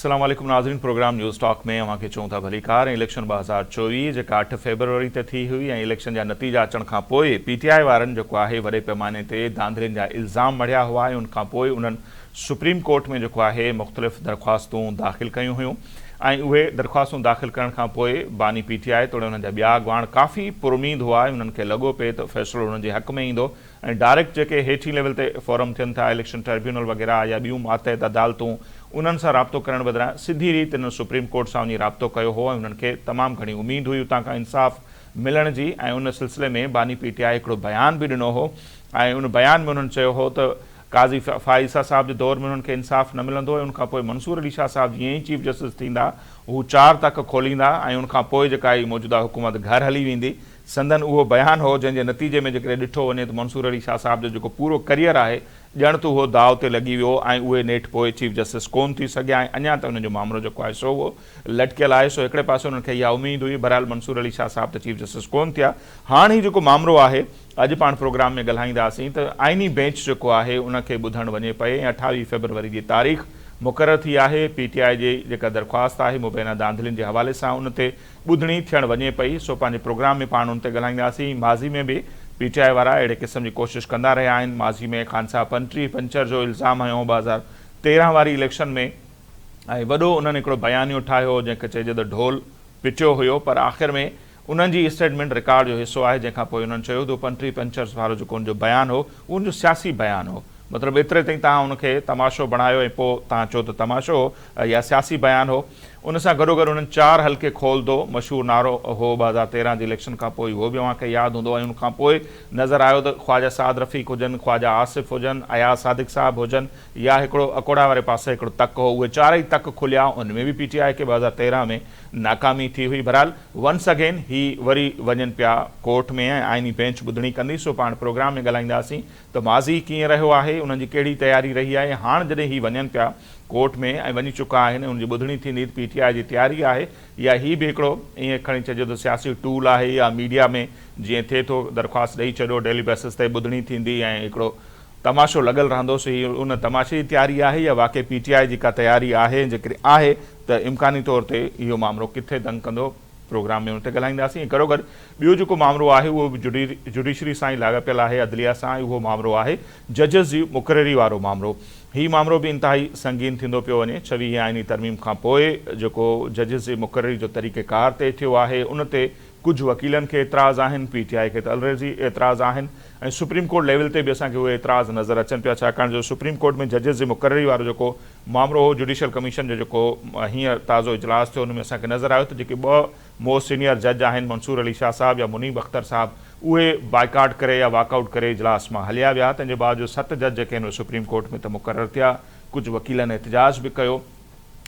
السلام عليڪم ناظرين پروگرام نيوز ٽاڪ ۾ اوهان کي چئون ٿا ڀليڪار ۽ اليڪشن 2024 جيڪا 8 فيبروري تي ٿي هئي ۽ اليڪشن جا نتيجا اچڻ کان پوء پي ٽي آء وارن جيڪو آهي وڏي پيماني تي ڌانڌلين جا الزام مڙهيا هئا ۽ ان کان پوء انهن سپريم ڪورٽ ۾ جيڪو آهي مختلف درخواستون داخل ڪيون هيون ۽ اهي درخواستون داخل ڪرڻ کان پوء باني پي ٽي آء توڙي انهن جا ٻيا اڳواڻ ڪافي پراميد هئا ۽ انهن کي لڳو پئي ته فيصلو انهن جي حق ۾ ايندو ۽ ڊائريڪٽ جيڪي هيٺين ليول تي فورم ٿين ٿا اليڪشن ٽربيونل وغيره يا ٻيون ماتحت عدالتون انهن سان رابطو ڪرڻ بدران سڌي ريت انهن سپريم ڪورٽ سان وڃي رابطو ڪيو هو ۽ انهن کي تمام گهڻي اميد هئي اتان کان انصاف ملڻ جي ۽ ان سلسلي ۾ باني پي ٽي آء هڪڙو بيان به ڏنو هو ۽ ان بيان ۾ انهن چيو هو ته قاضي فائز عيسيٰ صاحب جي دور ۾ انهن کي انصاف نه ملندو ۽ ان کان پوء منصور علي شاهه صاحب جيئن ئي چيف جسٽس ٿيندا هو چار تڪ کوليندا ۽ ان کان پوء جيڪا هي موجوده حڪومت گهر هلي ويندي. سندن اهو بيان هو جنهن جي نتيجي ۾ جيڪڏهن ڏٺو وڃي ته منصور علي شاهه صاحب جو جيڪو پورو ڪريئر آهي ڄڻ ته اهو داء تي لڳي ويو ۽ اهي نيٺ پوء چيف جسٽس ڪونه ٿي سگهيا ۽ اڃا تائين انهن جو مامرو جيڪو آهي سو اهو لٽڪيل آهي سو هڪڙي پاسي انهن کي اها اميد هئي بهرحال منصور علي شاهه صاحب ته چيف جسٽس ڪونه ٿيا هاڻ هي جيڪو مامرو آهي اڄ پاڻ پروگرام ۾ ڳالهائينداسين ته آئيني بينچ جيڪو آهي ان کي ٻڌڻ وڃي پئي ۽ 28 فيبروري جي تاريخ مقرر ٿي آهي، پي ٽي آء جي جيڪا درخواست آهي مبينا ڌانڌلين جي حوالي سان ان تي ٻڌڻي ٿيڻ وڃي پئي سو پنهنجي پروگرام ۾ پاڻ ان تي ڳالهائينداسين، ماضي ۾ به پي ٽي آء وارا اهڙي قسم جي ڪوشش ڪندا رهيا آهن، ماضي ۾ خان صاحب پنٽري پنچر جو الزام هنيو هو 2013 واري اليڪشن ۾ ۽ وڏو انهن هڪڙو بيانيو ٺاهيو هو جنهن کي چئجي ته ڍول پٽيو هيو پر آخر ۾ انهن جي اسٽيٽمينٽ رڪارڊ جو حصو آهي جنهن کان پوء انهن چيو ته پنٽري پنچرز وارو جيڪو ان جو بيان هو اهو ان جو سياسي بيان هو مطلب ايتري تائين توهان ان کي تماشو بڻايو ۽ پوء توهان چئو ته تماشو هو يا سياسي بيان هو ان سان گڏوگڏ انهن چار حلقي کول دو مشهور نعرو هو 2013 جي اليڪشن کان پوء اهو به اوهان کي ياد هوندو ۽ ان کان پوء نظر آيو ته خواجه سعد رفيق هجن خواجه آصف هجن اياز صادق صاحب هجن يا هڪڙو اڪوڙا واري پاسي هڪڙو تڪ هو اهي چارئي تڪ کليا ان ۾ به پي ٽي آء کي 2013 ۾ ناڪامي ٿي هئي بھرحال ونس اگين هي وري وڃن پيا ڪورٽ ۾ ۽ آئيني بينچ ٻڌڻي ڪندي سو پاڻ پروگرام ۾ ڳالهائينداسين ته ماضي ڪيئن رهيو آهي انهن جي ڪهڙي تياري رهي آهي هاڻ جڏهن هي وڃن پيا ڪورٽ ۾ ۽ وڃي چڪا آهن ۽ ان جي ٻڌڻي ٿيندي ته پي ٽي آء جي تياري آهي يا هي به هڪڙو ائين کڻي چئجي ته سياسي ٽول آهي يا ميڊيا ۾ جيئن ٿئي ٿو درخواست ڏئي ڇڏيو ڊيلي بيسس تي ٻڌڻي ٿيندي ۽ هڪڙو تماشو لڳل رهندو سو هي ان تماشي جي تياري آهي يا واقعي پي ٽي آء جي ڪا تياري آهي ۽ جيڪڏهن آهي ته امڪاني طور تي اهو مامرو ڪٿي دنگ ڪندو پروگرام ۾ ان تي ڳالهائينداسين ۽ گڏوگڏ ٻيو جيڪو مامرو آهي اهو به جڊيشري سان ئي لاڳاپيل آهي عدليه سان ۽ اهو مامرو آهي ججز جي مقرري وارو مامرو هي مامرو به انتهائي سنگين ٿيندو پيو وڃي ڇويهين آئيني ترميم کان پوء جيڪو ججز جي مقرري جو طريقيڪار طئي ٿيو آهي ان تي ڪجهه وڪيلن کي اعتراض آهن، پي ٽي آء کي ته الريزي اعتراض آهن ۽ سپريم ڪورٽ ليول تي به اسان کي اهي اعتراض نظر اچن پيا ڇاڪاڻ جو سپريم ڪورٽ ۾ ججز جي مقرري وارو جيڪو مامرو هو جڊيشل ڪميشن جو جيڪو هينئر تازو اجلاس ٿيو ان ۾ اسان کي نظر آيو ته جيڪي ٻه موسٽ سينيئر جج آهن منصور علي شاهه صاحب يا منيب اختر صاحب اهي بائيڪاٽ ڪري يا واڪ آئوٽ ڪري اجلاس مان هليا ويا تنهن جي باوجود ست جج جيڪي آهن اهي سپريم ڪورٽ ۾ ته مقرر ٿيا ڪجهه وڪيلن احتجاج به ڪيو.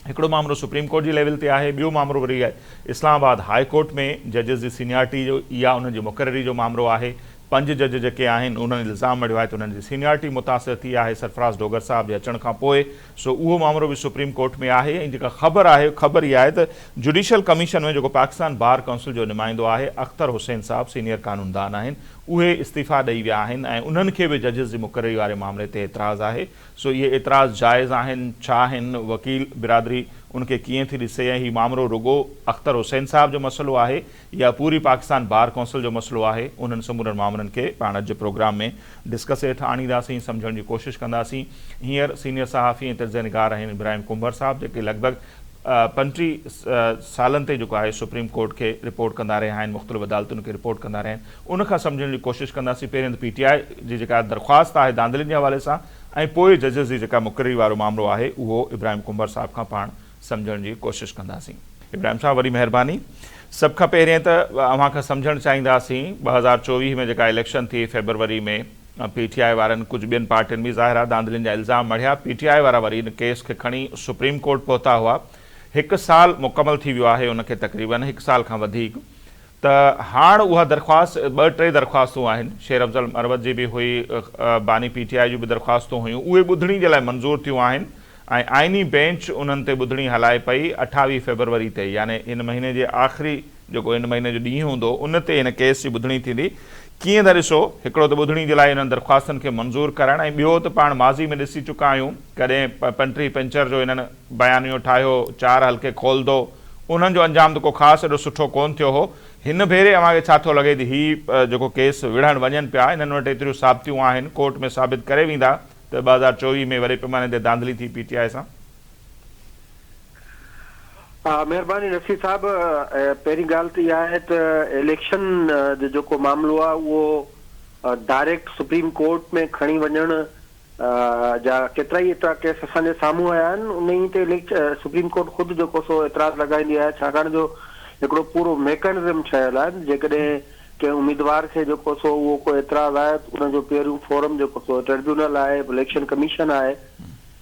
هڪڙو مامرو سپريم ڪورٽ جي ليول تي آهي ٻيو مامرو وري اسلام آباد هاء ڪورٽ ۾ ججز جي سينيارٽي جو يا انهن جي مقرري جو مامرو آهي پنج جج جيڪي آهن انهن الزام مڙهيو آهي ته انهن جي سينيارٽي متاثر ٿي آهي سرفراز ڊوگر صاحب جي اچڻ کان پوء سو اهو مامرو به سپريم ڪورٽ ۾ آهي ۽ جيڪا خبر آهي خبر اها آهي ته جڊيشل ڪميشن ۾ جيڪو پاڪستان بار ڪائونسل جو نمائندو آهي اختر حسين صاحب سينيئر قانوندان آهن اهي استعيفا ڏئي ويا آهن ۽ انهن کي به ججز جي مقرري واري مامري تي اعتراض آهي سو اهي اعتراض جائز آهن ڇا آهن، وڪيل برادري ان کي ڪيئن ٿي ڏسي ۽ هي مامرو رڳو اختر حسين صاحب جو مسئلو آهي يا پوري پاڪستان بار ڪونسل جو مسئلو آهي، انهن سمورن مامرن کي پاڻ اڄ جي پروگرام ۾ ڊسڪس هيٺ آڻينداسين، سمجهڻ جي ڪوشش ڪنداسين. هينئر سينيئر صحافي ۽ تجزيه نگار آهن ابراهيم ڪنڀر صاحب جيڪي لڳ ڀڳ 35 سالن تائين جيڪو آهي سپريم ڪورٽ کي رپورٽ ڪندا رهيا آهن، مختلف عدالتن کي رپورٽ ڪندا رهيا آهن، ان کان سمجهڻ جي ڪوشش ڪنداسين پهرين ته پي ٽي آء جي جيڪا درخواست آهي ڌانڌلين جي حوالي سان ۽ پوء ججز جي جيڪا مقرري وارو مامرو آهي اهو ابراهيم ڪنڀر صاحب کان پاڻ سمجهڻ جي ڪوشش ڪنداسين. ابراهيم صاحب وڏي مهرباني. سڀ کان پهرين ته اوهان کان سمجهڻ چاهينداسين 2024 ۾ جيڪا اليڪشن ٿي فيبروري ۾ پي ٽي آء وارن ڪجهه ٻين پارٽين به ظاهر آهي ڌانڌلين جا الزام مڙهيا پي ٽي آء وارا وري ان ڪيس کي کڻي سپريم ڪورٽ پهتا هئا هڪ سال مڪمل ٿي ويو آهي ان کي تقريبن هڪ سال کان وڌيڪ ته هاڻ اها درخواست ٻه ٽي درخواستون آهن، شير افضل مروت جي به هئي، باني پي ٽي آء جون به درخواستون هيون، اهي ٻڌڻي جي لاء منظور ٿيون آهن ۽ آئيني بينچ انهن تي ٻڌڻي هلائي پئي 28 فيبروري تي يعني هن مهيني جي آخري جيڪو هن مهيني جو ڏينهن هوندو ان تي هن ڪيس جي ٻڌڻي ٿيندي. ڪيئن ٿا ڏسو هڪڙو ته ٻڌڻي جي لاء انهن درخواستن کي منظور ڪرائڻ ۽ ٻيو ته پاڻ ماضي ۾ ڏسي چڪا آهيون ڪڏهن پنٽري پنچر جو هنن بيانيو ٺاهيو چار حلقي کولدو انهن جو انجام ته ڪو خاص ايڏو سٺو ڪون ٿيو هو هن ڀيري اوهان کي ڇا ٿو لڳي ته هي جيڪو ڪيس وڙهڻ وڃن پيا انهن وٽ ايتريون ثابتيون آهن ڪورٽ ۾ ثابت ڪري ويندا ته 2024 ۾ وڏي پيماني تي ڌانڌلي ٿي پي ٽي آء سان. مهرباني نصير صاحب پهرين ڳالهه ته اها آهي ته اليڪشن جو جيڪو معاملو آهي اهو ڊائريڪٽ سپريم ڪورٽ ۾ کڻي وڃڻ جا ڪيترائي ايترا ڪيس اسان جي سامهون آيا آهن انهي تي سپريم ڪورٽ خود جيڪو سو اعتراض لڳائيندي آهي ڇاڪاڻ جو هڪڙو پورو ميڪنزم ٺهيل آهي جيڪڏهن ڪنهن اميدوار کي جيڪو سو اهو ڪو اعتراض آهي ته ان جو پهريون فورم جيڪو سو ٽربيونل آهي، اليڪشن ڪميشن آهي،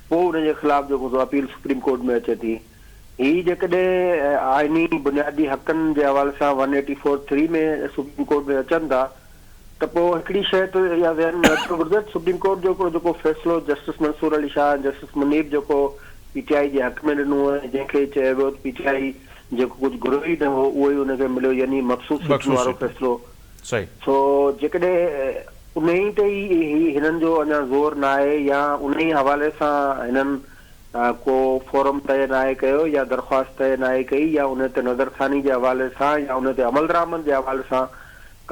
پوء ان جي خلاف جيڪو سو اپيل سپريم ڪورٽ ۾ اچي ٿي. هي جيڪڏهن آئيني بنيادي حقن جي حوالي سان one eighty four three ۾ supreme court ۾ اچن ٿا ته پوء هڪڙي شيء ته اها ذهن ۾ اچڻ گهرجي ته سپريم ڪورٽ جو هڪڙو جيڪو فيصلو جسٽس منصور علي شاهه ۽ جسٽس منيب جيڪو پي ٽي آء جي حق ۾ ڏنو ۽ جنهن کي چيو ويو ته پي ٽي آء جيڪو ڪجهه گهريو ئي نه هو اهو ئي ان کي مليو يعني مخصوص سيٽن مخصوص وارو سيٽون فيصلو. صحيح. سو جيڪڏهن انهي تي ئي هي هنن جو اڃا زور ناهي يا انهي حوالي سان هنن ڪو فورم طئي ناهي ڪيو يا درخواست طئي ناهي ڪئي يا انهي تي نظرثاني جي حوالي سان يا انهي تي عملدرآمد جي حوالي سان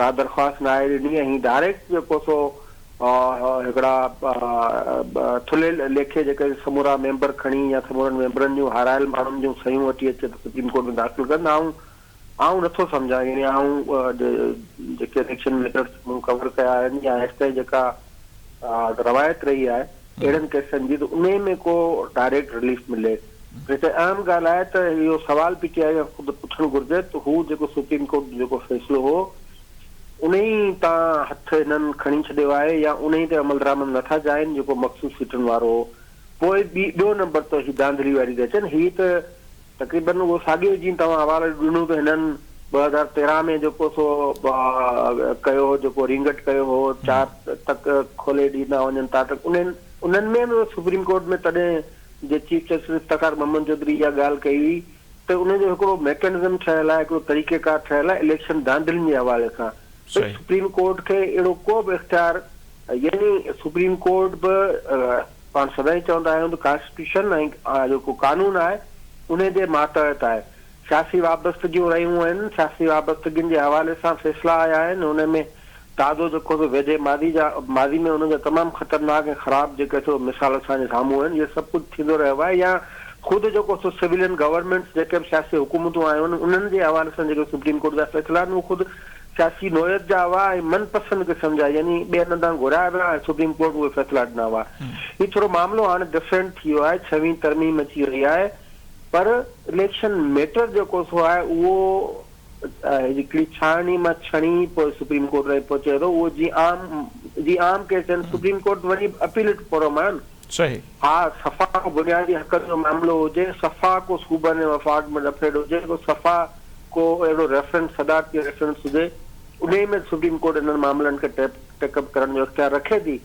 ڪا درخواست ناهي ڏني ۽ هي ڊائريڪٽ جيڪو سو هڪڙا ٿلهي ليکي جيڪي سمورا ميمبر کڻي يا سمورن ميمبرن جون هارايل ماڻهن جون صحيحون وٺي اچي ته سپريم ڪورٽ ۾ داخل ڪن آئون آئون نٿو سمجهان يعني آئون جيڪي اليڪشن ميٽرس مون ڪور ڪيا آهن يا هيستائين جيڪا روايت رهي آهي اهڙن ڪيسن جي ته انهي ۾ ڪو ڊائريڪٽ رليف ملي هتي اهم ڳالهه آهي ته اهو سوال پي ٽي آء کان خود پڇڻ گهرجي ته هو جيڪو سپريم ڪورٽ جو جيڪو فيصلو هو انهي تان هٿ هنن کڻي ڇڏيو آهي يا انهي تي عملدرآمد نٿا چاهين جيڪو مخصوص سيٽن وارو هو. پوء ٻي ٻيو نمبر ته هي ڌانڌلي واري تي اچن. هي ته تقريبن اهو ساڳيو ئي جيئن توهان حوالو ڏنو ته هنن 2013 ۾ جيڪو سو ڪيو هو جيڪو رينگٽ ڪيو هو چار تڪ کولي ڏيندا وڃن ٿا ته انهن انهن ۾ به سپريم ڪورٽ ۾ تڏهن جي چيف جسٽس افتخار محمد چوڌري اها ڳالهه ڪئي هئي ته ان جو هڪڙو ميڪنزم ٺهيل آهي، هڪڙو طريقيڪار ٺهيل آهي اليڪشن ڌانڌلين جي حوالي سان. ڀئي سپريم ڪورٽ کي اهڙو ڪو به اختيار يعني سپريم ڪورٽ به پاڻ سدائين چوندا آهيون ته ڪانسٽيٽيوشن ۽ جيڪو قانون آهي انهي جي ماتحت آهي. سياسي وابستگيون رهيون آهن، سياسي وابستگين جي حوالي سان فيصلا آيا آهن، انهي ۾ تازو جيڪو سو ويجهي ماضي جا ماضي ۾ ان جا تمام خطرناڪ ۽ خراب جيڪي سو مثال اسان جي سامهون آهن اهي سڀ ڪجهه ٿيندو رهيو آهي يا خود جيڪو سو سويلين گورنمينٽس جيڪي به سياسي حڪومتون آيون آهن انهن جي حوالي سان جيڪي سپريم ڪورٽ جا فيصلا آهن اهي خود سياسي نوعيت جا هئا ۽ من پسند قسم جا يعني ٻين هنڌان گهرايا ويا ۽ سپريم ڪورٽ اهي فيصلا ڏنا هئا هي ٿورو معاملو هاڻي ڊفرنٽ ٿي ويو آهي ڇويهين ترميم اچي وئي آهي پر اليڪشن ميٽر جيڪو سو آهي اهو هڪڙي ڇاڻي مان ڇڻي پوء سپريم ڪورٽ تائين پهچي ٿو اهو جيئن عام جيئن عام ڪيس آهن سپريم ڪورٽ وري به اپيليٽ فورم آهي نه. صحيح. ها صفا ڪو بنيادي حقن جو معاملو هجي صفا ڪو صوبن ۽ وفاق ۾ ڏڦيڙ هجي ڪو صفا ڪو اهڙو ريفرنس صدارتي ريفرنس هجي انهي ۾ سپريم ڪورٽ انهن معاملن کي ٽيڪ اپ ڪرڻ جو اختيار رکي ٿي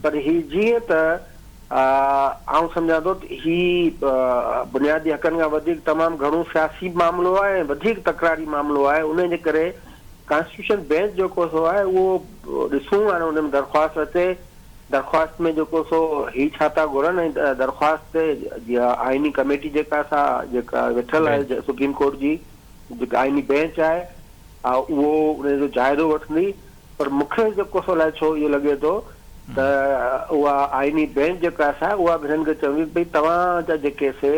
پر هي جيئن ته آئون سمجهان ٿو ته هي بنيادي حقن کان وڌيڪ تمام گهڻو سياسي معاملو آهي ۽ وڌيڪ تڪراري معاملو آهي انهي جي ڪري ڪانسٽيٽيوشن بينچ جيڪو سو آهي اهو ڏسون هاڻي ان ۾ درخواست اچي درخواست ۾ جيڪو سو هي ڇا ٿا گهرن ۽ درخواست تي آئيني ڪميٽي جيڪا سا جيڪا ويٺل آهي سپريم ڪورٽ جي جيڪا آئيني بينچ آهي اهو ان جو جائزو وٺندي پر مون کي جيڪو سو الائي ڇو اهو لڳي ٿو ته اها آئيني بينچ جيڪا سا اها به هنن کي چوندي ته ڀئي توهان جا جيڪي سي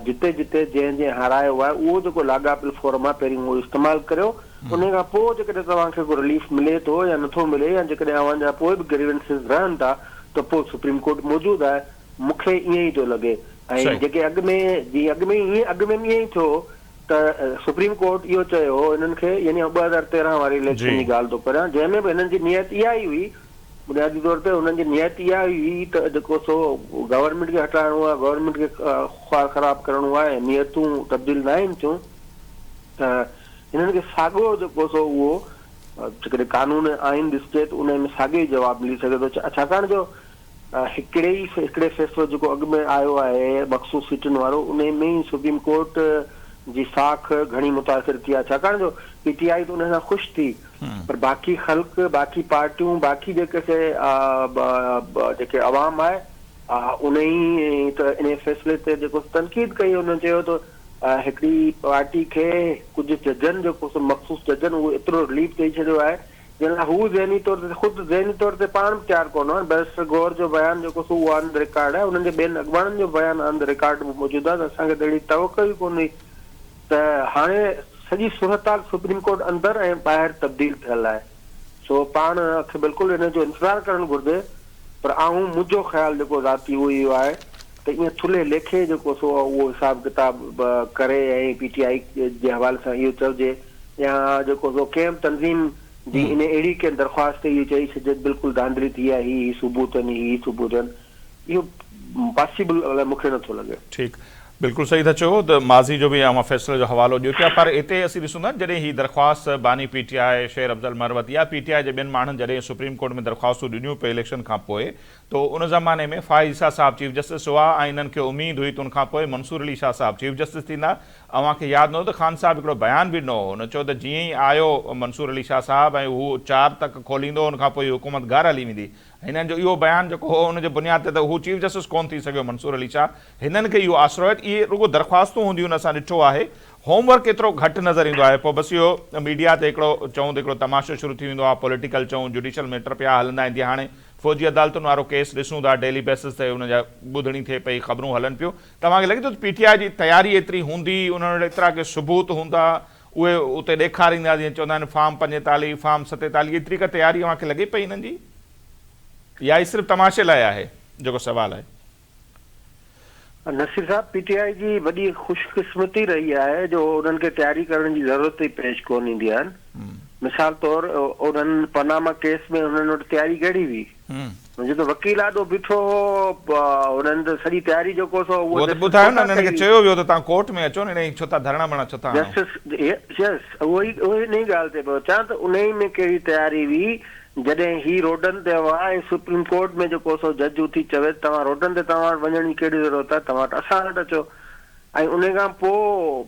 جتي جتي جنهن جنهن هارايو آهي اهو جيڪو لاڳاپيل فورم آهي پهرين اهو استعمال ڪريو انهي کان پوء جيڪڏهن توهان کي ڪو رليف ملي ٿو يا نٿو ملي يا جيڪڏهن اوهان جا پوء به گريونسز رهن ٿا ته پوء سپريم ڪورٽ موجود آهي مون کي ائين ئي ٿو لڳي ۽ جيڪي اڳ ۾ جيئن اڳ ۾ ائين اڳ ۾ به ائين ئي ٿيو هو ته سپريم ڪورٽ اهو چيو هو هنن کي يعني آئون 2013 واري اليڪشن جي ڳالهه ٿو ڪريان جنهن ۾ به هنن جي نيت اها ئي هئي بنيادي طور تي هنن جي نيت اها ئي هئي ته جيڪو سو گورنمينٽ کي هٽائڻو آهي گورنمينٽ کي خوار خراب ڪرڻو آهي نيتون تبديل ناهن ٿيون ته هنن کي ساڳيو جيڪو سو اهو جيڪڏهن قانون ۽ آئين ڏسجي ته ان ۾ ساڳيو ئي جواب ملي سگهي ٿو ڇاڪاڻ جو هڪڙي ئي هڪڙي فيصلو جيڪو اڳ ۾ آيو آهي مخصوص سيٽن وارو انهي ۾ ئي سپريم ڪورٽ جي ساک گهڻي متاثر ٿي آهي ڇاڪاڻ جو پي ٽي آء ته انهي سان خوش ٿي پر باقي خلق باقي پارٽيون باقي جيڪي سي جيڪي عوام آهي انهي ته انهي فيصلي تي جيڪو تنقيد ڪئي انهن چيو ته هڪڙي پارٽي کي ڪجهه ججن جيڪو سو مخصوص ججن اهو ايترو رليف ڏئي ڇڏيو آهي جنهن لاء هو ذهني طور تي خود ذهني طور تي پاڻ به تيار ڪونه هئا. بئريسٽر گوهر جو بيان جيڪو سو اهو آن the record آهي، انهن جي ٻين اڳواڻن جو بيان آن the record به موجود آهي ته اسان کي ته اهڙي توقع ئي ڪونه هئي ته هاڻي سڄي صورتحال سپريم ڪورٽ اندر ۽ ٻاهر تبديل ٿيل آهي سو پاڻ کي بلڪل ان جو انتظار ڪرڻ گهرجي پر آئون منهنجو خيال جيڪو ذاتي اهو اهو آهي ته ائين ٿلهي ليکي جيڪو سو اهو حساب ڪتاب ڪري ۽ پي ٽي آء جي حوالي سان اهو چئجي يا جيڪو سو ڪنهن به تنظيم جي ان اهڙي ڪنهن درخواست تي اهو چئي ڇڏجي ته بلڪل ڌانڌلي ٿي آهي هي هي ثبوت آهن هي هي ثبوت آهن اهو پاسيبل الائي مون کي نٿو لڳي. ٺيڪ بلڪل صحيح ٿا چئو ته ماضي جو به اوهان فيصلي جو حوالو ڏيو پيا پر اتي اسين ڏسون ٿا جڏهن هي درخواست باني پي ٽي آء شير افضل مروت يا پي ٽي آء جي ٻين ماڻهن جڏهن سپريم ڪورٽ ۾ درخواستون ڏنيون پئي اليڪشن کان پوء ته ان زماني ۾ فائز عيسيٰ صاحب چيف جسٽس هئا ۽ انهن کي اميد هئي ته ان کان پوء منصور علي شاهه صاحب چيف جسٽس ٿيندا اوهان کي ياد نه هوندو ته خان صاحب هڪڙو بيان به ڏنو هو. هن چيو ته جيئن ئي آيو منصور علي شاهه صاحب ۽ هو چار تڪ کوليندو ان کان پوء هي حڪومت گهر هلي ويندي. هنن جو اهو بيان جيڪو هو ان جي بنياد تي ته هو چيف جسٽس ڪونه ٿي سگهيو منصور علي شاهه. هنن کي اهو آسرو آهي ته اهي رڳو درخواستون هونديون آهن اسان ڏٺو آهي هوم ورڪ ايترو گهٽ نظر ايندو آهي پوء بس اهو ميڊيا تي هڪڙو چئون ته هڪڙو تماشو شروع ٿي ويندو آهي پوليٽيڪل چئون جوڊيشل ميٽر پيا هلندا آهن جيئن هاڻي فوجي عدالتن وارو ڪيس ڏسون ٿا ڊيلي بيسز تي ان جا ٻڌڻي ٿئي پئي خبرون هلن پيون توهان کي لڳي ٿو ته پي ٽي آء جي تياري ايتري هوندي، انهن وٽ ايترا ڪي ثبوت هوندا، اهي اتي ڏيکاريندا جيئن چوندا آهن فارم 45، فارم 47 ايتري ڪا تياري اوهان کي لڳي پئي انهن جي يا هي صرف تماشي لاء آهي جيڪو سوال آهي. نصير صاحب پي ٽي آء جي وڏي خوش قسمتي رهي آهي جو انهن کي تياري ڪرڻ جي ضرورت ئي پيش ڪونه ايندي آهي مثال طور انهن پاناما ڪيس ۾ انهن وٽ تياري ڪهڙي هئي منهنجو ته وڪيل آڏو بيٺو هو، هنن ته سڄي تياري جيڪو سو اهو ته ٻڌايو نه هنن کي چيو ويو ته توهان ڪورٽ ۾ اچو نه انهي ڇو ٿا ڌرڻا ٻرڻا ڇو ٿا هڻو. جسٽس يس اهو ئي اهو انهي ڳالهه تي پيو اچان ته انهي ۾ ڪهڙي تياري هئي جڏهن هي روڊن تي هئا ۽ سپريم ڪورٽ ۾ جيڪو سو جج اٿي چوي ته توهان روڊن تي توهان وٽ وڃڻ جي ڪهڙي ضرورت آهي توهان وٽ اسان وٽ اچو ۽ انهي کان پوء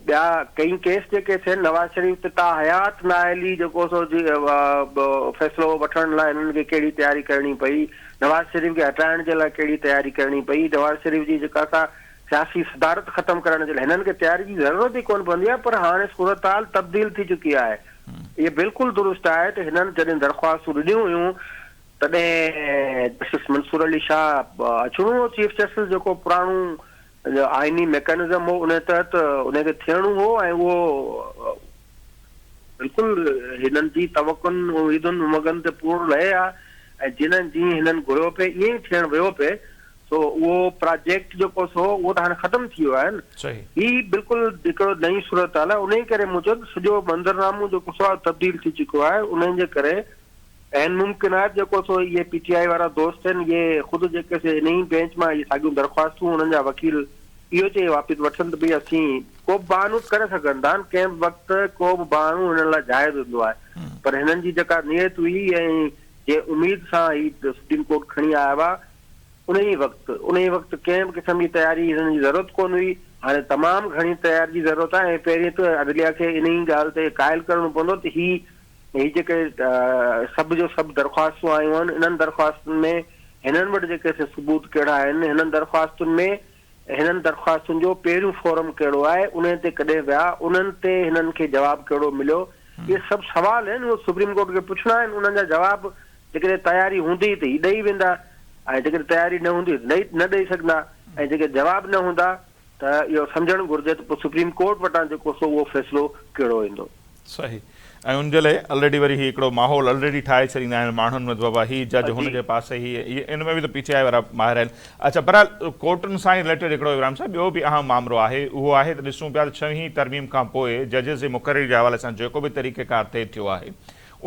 ٻيا ڪئين ڪيس جيڪي ٿين نواز شريف تي تا حيات نااهلي جيڪو سو جي فيصلو وٺڻ لاء هنن کي ڪهڙي تياري ڪرڻي پئي نواز شريف کي هٽائڻ جي لاء ڪهڙي تياري ڪرڻي پئي نواز شريف جي جيڪا سا سياسي صدارت ختم ڪرڻ جي لاء هنن کي تياري جي ضرورت ئي ڪونه پوندي آهي پر هاڻي صورتحال تبديل ٿي چڪي آهي اهي بلڪل درست آهي ته هنن جڏهن درخواستون ڏنيون هيون تڏهن جسٽس منصور علي شاهه اچڻو هو چيف جسٽس جيڪو پراڻو جو آئيني ميڪانزم هو ان تحت ان کي ٿيڻو هو ۽ اهو بلڪل هنن جي توقعن اميدن امنگن تي پورو لهي ها ۽ جنھن جيئن هنن گهريو پئي ائين ئي ٿيڻ ويو پئي سو اهو پراجيڪٽ جيڪو سو اهو ته هاڻي ختم ٿي ويو آهي نه هي بلڪل هڪڙو نئين صورتحال آهي انهي ڪري مون چيو ته سڄو منظرنامو جيڪو سو تبديل ٿي چڪو آهي انهي جي ڪري عين ممڪن آهي ته جيڪو سو اهي پي ٽي آء وارا دوست آهن اهي خود جيڪي سي انهي بينچ مان اهي ساڳيون درخواستون انهن جا وڪيل اهو چئي واپس وٺن ته ڀئي اسين ڪو به بهانو ته ڪري سگهن ٿا نه ڪنهن به وقت ڪو به بهانو هنن لاء جائز هوندو آهي پر هنن جي جيڪا نيت هئي ۽ جنهن اميد سان هي سپريم ڪورٽ کڻي آيا هئا انهي وقت انهي وقت ڪنهن به قسم جي تياري هنن جي ضرورت ڪونه هئي هاڻي تمام گهڻي تياري جي ضرورت آهي ۽ پهرين ته عدليه کي انهي ڳالهه تي قائل ڪرڻو پوندو ته هي هي جيڪي سڀ جو سڀ درخواستون آيون آهن، انهن درخواستن ۾ هنن وٽ جيڪي سي ثبوت ڪهڙا آهن، هنن درخواستن ۾ هنن درخواستن جو پهريون فورم ڪهڙو آهي، انهن تي ڪڏهن ويا، انهن تي هنن کي جواب ڪهڙو مليو، اهي سڀ سوال آهن، اهي سپريم ڪورٽ کي پڇڻا آهن، انهن جا جواب جيڪڏهن تياري هوندي ته هي ڏئي ويندا ۽ جيڪڏهن تياري نه هوندي ته نه ڏئي سگهندا ۽ جيڪڏهن جواب نه هوندا ته اهو سمجهڻ گهرجي ته پوء سپريم ڪورٽ وٽان جيڪو سو اهو فيصلو ڪهڙو ايندو. صحيح ۽ ان جي لاء الريڊي وري هي هڪڙو ماحول الريڊي ٺاهي ڇڏيندا آهن ماڻهن ۾ ته بابا هي جج هن جي پاسي هي ان ۾ به ته پي ٽي آء وارا ماهر آهن اڇا بهرحال ڪورٽن سان ئي رليٽيڊ هڪڙو ابراهيم صاحب ٻيو به اهم مامرو آهي اهو آهي ته ڏسون پيا ته ڇويهين ترميم کان پوء ججز جي مقرري جي حوالي سان جيڪو به طريقه ڪار طئي ٿيو آهي